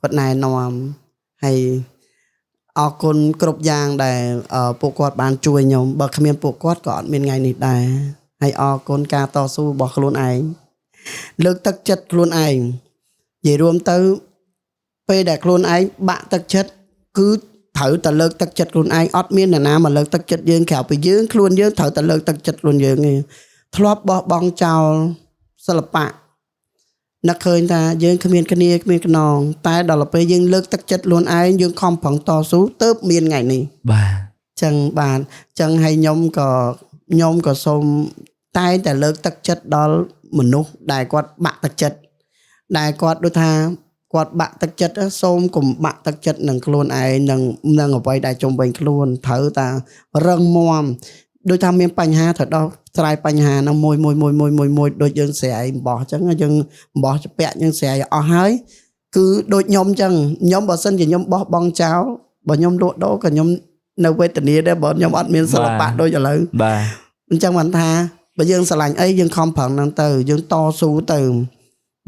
គាត់ណែនាំហើយអរគុណគ្រប់យ៉ាងដែលពួកគាត់បានជួយខ្ញុំបើគ្មានពួកគាត់ក៏អត់មានថ្ងៃនេះដែរហើយអរគុណការតស៊ូរបស់ខ្លួនឯងលើកទឹកចិត្តខ្លួនឯងនិយាយរួមទៅពេលដែលខ្លួនឯងបាក់ទឹកចិត្តគឺត្រូវតែលើកទឹកចិត្តខ្លួនឯងអត់មានអ្នកណាមកលើកទឹកចិត្តយើងក្រៅពីយើងខ្លួនយើងត្រូវតែលើកទឹកចិត្តខ្លួនយើងទេធ្លាប់បោះបង់ចោលសិល្បៈនឹកឃើញថាយើងគ្មានគ្នាគ្មានខ្នងតែដល់ពេលយើងលើកទឹកចិត្តខ្លួនឯងយើងខំប្រឹងតស៊ូទើបមានថ្ងៃនេះ បាទ ចឹងបាទចឹងហើយខ្ញុំក៏សូមតែងតែលើកទឹកចិត្តដល់មនុស្សដែលគាត់បាក់ទឹកចិត្តដែលគាត់ដូចថា គាត់បាក់ទឹកចិត្តសូមកុំបាក់ទឹកចិត្តនឹងខ្លួនឯងនឹងអ្វីដែលជុំវិញខ្លួនត្រូវតារឹងមាំដូចថាមានបញ្ហាត្រូវដោះស្រាយបញ្ហាហ្នឹងមួយមួយមួយមួយមួយមួយដូចយើងស្រាយអំបោះអញ្ចឹងយើងអំបោះជពាក់យើងស្រាយអស់ហើយគឺដូចខ្ញុំអញ្ចឹងខ្ញុំបើសិនជាខ្ញុំបោះបង់ចោលបើខ្ញុំលក់ដូរក៏ខ្ញុំនៅវេទនាដែរបើខ្ញុំអត់មានសិល្បៈដូចឥឡូវ បាទ អញ្ចឹងបានថាបើយើងស្រឡាញ់អីយើងខំប្រឹងហ្នឹងទៅយើងតស៊ូទៅ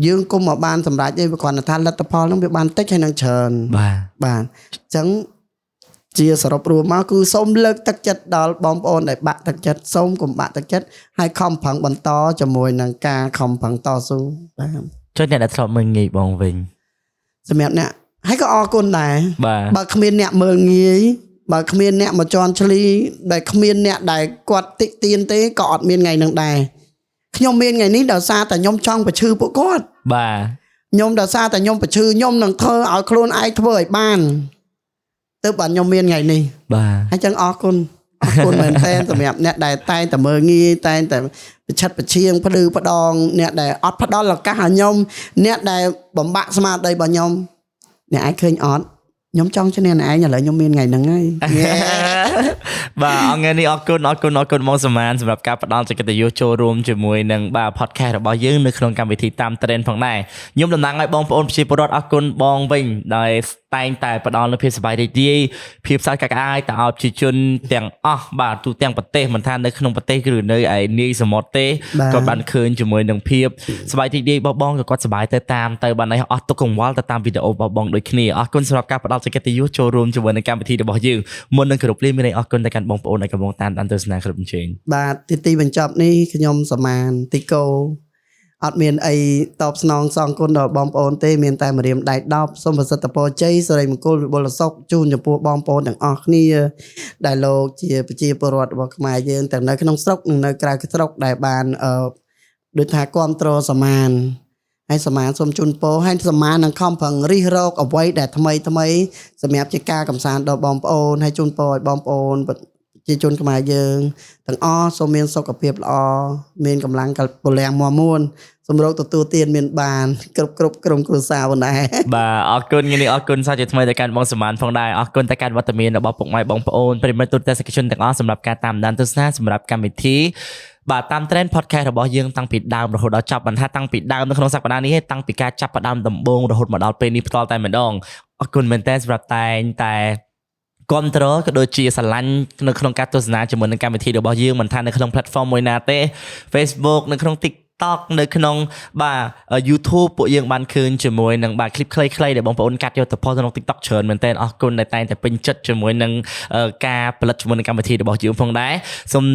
យើងគុំមកបានសម្រេចទេគ្រាន់តែថាលទ្ធផលហ្នឹងវាបានតិចហើយនឹងច្រើន បាទ បាទអញ្ចឹងជាសរុបរួមមកគឺសូមលើកទឹកចិត្តដល់បងប្អូនដែលបាក់ទឹកចិត្តសូមកុំបាក់ទឹកចិត្តហើយខំប្រឹងបន្តជាមួយនឹងការខំប្រឹងតស៊ូបាទ ចុចអ្នកដែលធ្លាប់មើលងាយបងវិញ សម្រាប់អ្នកហើយក៏អរគុណដែរ បាទ បើគ្មានអ្នកមើលងាយបើគ្មានអ្នកមកជន់ឈ្លីដែលគ្មានអ្នកដែលគាត់តិទៀនទេក៏អត់មានថ្ងៃនឹងដែរខ្ញុំមានថ្ងៃនេះដោយសារតែខ្ញុំចង់ប្រឈឺពួកគាត់ បាទ ខ្ញុំដោយសារតែខ្ញុំប្រឈឺខ្ញុំនឹងធ្វើឲ្យខ្លួនឯងធ្វើឲ្យបានទើបបានខ្ញុំមានថ្ងៃនេះ បាទ ហើយចឹងអរគុណអរគុណមែនទែនសម្រាប់អ្នកដែលតែងតែមើលងាយតែងតែប្រឆិតប្រឈៀងភ្លឺផ្ដងអ្នកដែលអត់ផ្ដល់ឱកាសឲ្យខ្ញុំអ្នកដែលបំបាក់ស្មារតីរបស់ខ្ញុំអ្នកឯងឃើញអត់ខ្ញុំចង់ឈ្នះអ្នកឯងឥឡូវខ្ញុំមានថ្ងៃហ្នឹងហើយ បាទអង្គនេះអរគុណអរគុណអរគុណមកសម្មានសម្រាប់ការផ្ដល់សេចក្តីកិត្តិយសចូលរួមជាមួយនឹងបាទ podcast របស់យើងនៅក្នុងកម្មវិធីតាម trend ផងដែរខ្ញុំតំណាងឲ្យបងប្អូនប្រជាពលរដ្ឋអរគុណបងវិញដែលតែងតែផ្ដល់នូវភាពសប្បាយរីករាយភាពសើចកក្អាយទៅឲ្យប្រជាជនទាំងអស់បាទទូទាំងប្រទេសមិនថានៅក្នុងប្រទេសឬនៅឯនាយសមុទ្រទេ បាទ ក៏បានឃើញជាមួយនឹងភាពសប្បាយរីករាយរបស់បងក៏គាត់សប្បាយទៅតាមទៅបានឲ្យអស់ទុកកង្វល់ទៅតាមវីដេអូរបស់បងដូចគ្នាអរគុណសម្រាប់ការផ្ដល់សេចក្តីកិត្តិយសចូលរួមជាមួយនឹងកម្មវិធីរបស់យើងមុននឹងគោរពលាមានន័យអរគុណទៅកាន់បងប្អូនដែលកំពុងតាមដានទស្សនាគ្រប់អញ្ជើញ បាទទីបញ្ចប់នេះខ្ញុំសមានទីកោអត់មានអីតបស្នងសងគុណដល់បងប្អូនទេមានតែម្រាមដៃ10សូមប្រសិទ្ធពរជ័យសិរីមង្គលវិបុលសុខជូនចំពោះបងប្អូនទាំងអស់គ្នាដែលលោកជាប្រជាពលរដ្ឋរបស់ខ្មែរយើងទាំងនៅក្នុងស្រុកនិងនៅក្រៅស្រុកដែលបានដូចថាគ្រប់គ្រងសមានហើយសមានសូមជូនពរហើយសមាននឹងខំប្រឹងរិះរកអ្វីដែលថ្មីថ្មីសម្រាប់ជាការកំសាន្តដល់បងប្អូនហើយជូនពរឲ្យបងប្អូនប្រជាជនខ្មែរយើងទាំងអស់សូមមានសុខភាពល្អមានកម្លាំងពលំមាំមួនសម្រុកទទួលទានមានបានគ្រប់គ្រប់ក្រុមគ្រួសារប៉ុណ្ណេះ បាទអរគុណថ្ងៃនេះអរគុណសាជាថ្មីទៅកាន់បងសមានផងដែរអរគុណទៅកាន់វត្តមានរបស់ពុកម៉ែបងប្អូនប្រិយមិត្តទូរទស្សនិកជនទាំងអស់សម្រាប់ការតាមដានទស្សនាសម្រាប់កម្មវិធីបាទតាម trend podcast របស់យើងតាំងពីដើមរហូតដល់ចប់មិនថាតាំងពីដើមនៅក្នុងសប្តាហ៍នេះទេតាំងពីការចាប់ផ្ដើមដំបូងរហូតមកដល់ពេលនេះផ្ទាល់តែម្ដងអរគុណមែនទែនសម្រាប់តែងតែគ្រប់គ្រងក៏ដូចជាស្រឡាញ់នៅក្នុងការទស្សនាជាមួយនឹងកម្មវិធីរបស់យើងមិនថានៅក្នុង platform មួយណាទេ Facebook នៅក្នុង TikTok នៅក្នុងបាទ YouTube ពួកយើងបានឃើញជាមួយនឹងបាទ clip ខ្លីៗដែលបងប្អូនកាត់យកទៅ post ក្នុង TikTok ច្រើនមែនទែនអរគុណដែលតែងតែពេញចិត្តជាមួយនឹងការផលិតជាមួយនឹងកម្មវិធីរបស់យើងផងដែរសូម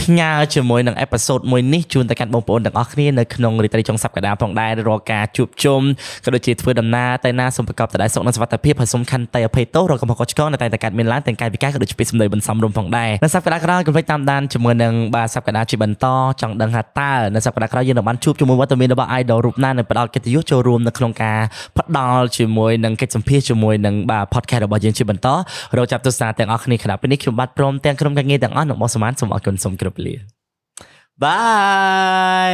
ផ្ញើជាមួយនឹង episode មួយនេះជូនទៅកាន់បងប្អូនទាំងអស់គ្នានៅក្នុងរាត្រីចុងសប្តាហ៍ផងដែររាល់ការជួបជុំក៏ដូចជាធ្វើដំណើរទៅណាសូមប្រកបតែដោយសុខនិងសុវត្ថិភាពហើយសូមខន្តីអភ័យទោសរកកំហុសខុសឆ្គងដែលតែងតែកើតមានឡើងទាំងកាយវិការក៏ដូចជាពាក្យសម្ដីបន្សំរំផងដែរនៅសប្តាហ៍ក្រោយកុំភ្លេចតាមដានជាមួយនឹងបាទសប្តាហ៍ជាបន្តចង់ដឹងថាតើនៅសប្តាហ៍ក្រោយយើងនឹងបានជួបជាមួយវត្តមានរបស់ idol រូបណានឹងផ្ដល់កិត្តិយសចូលរួមនៅក្នុងការផ្ដល់ជាមួយនឹងកិច្ចសម្ភាសជាមួយនឹងបាទ podcast របស់យើងជាបន្តរកចាប់ទស្សនាទាំងអស់គ្នាខណៈពេលនេះខ្ញុំបាទព្រមទាំងក្រុមការងារទាំងអស់និងបងសមានសូមអរគុណសូមគោរពលា Bye.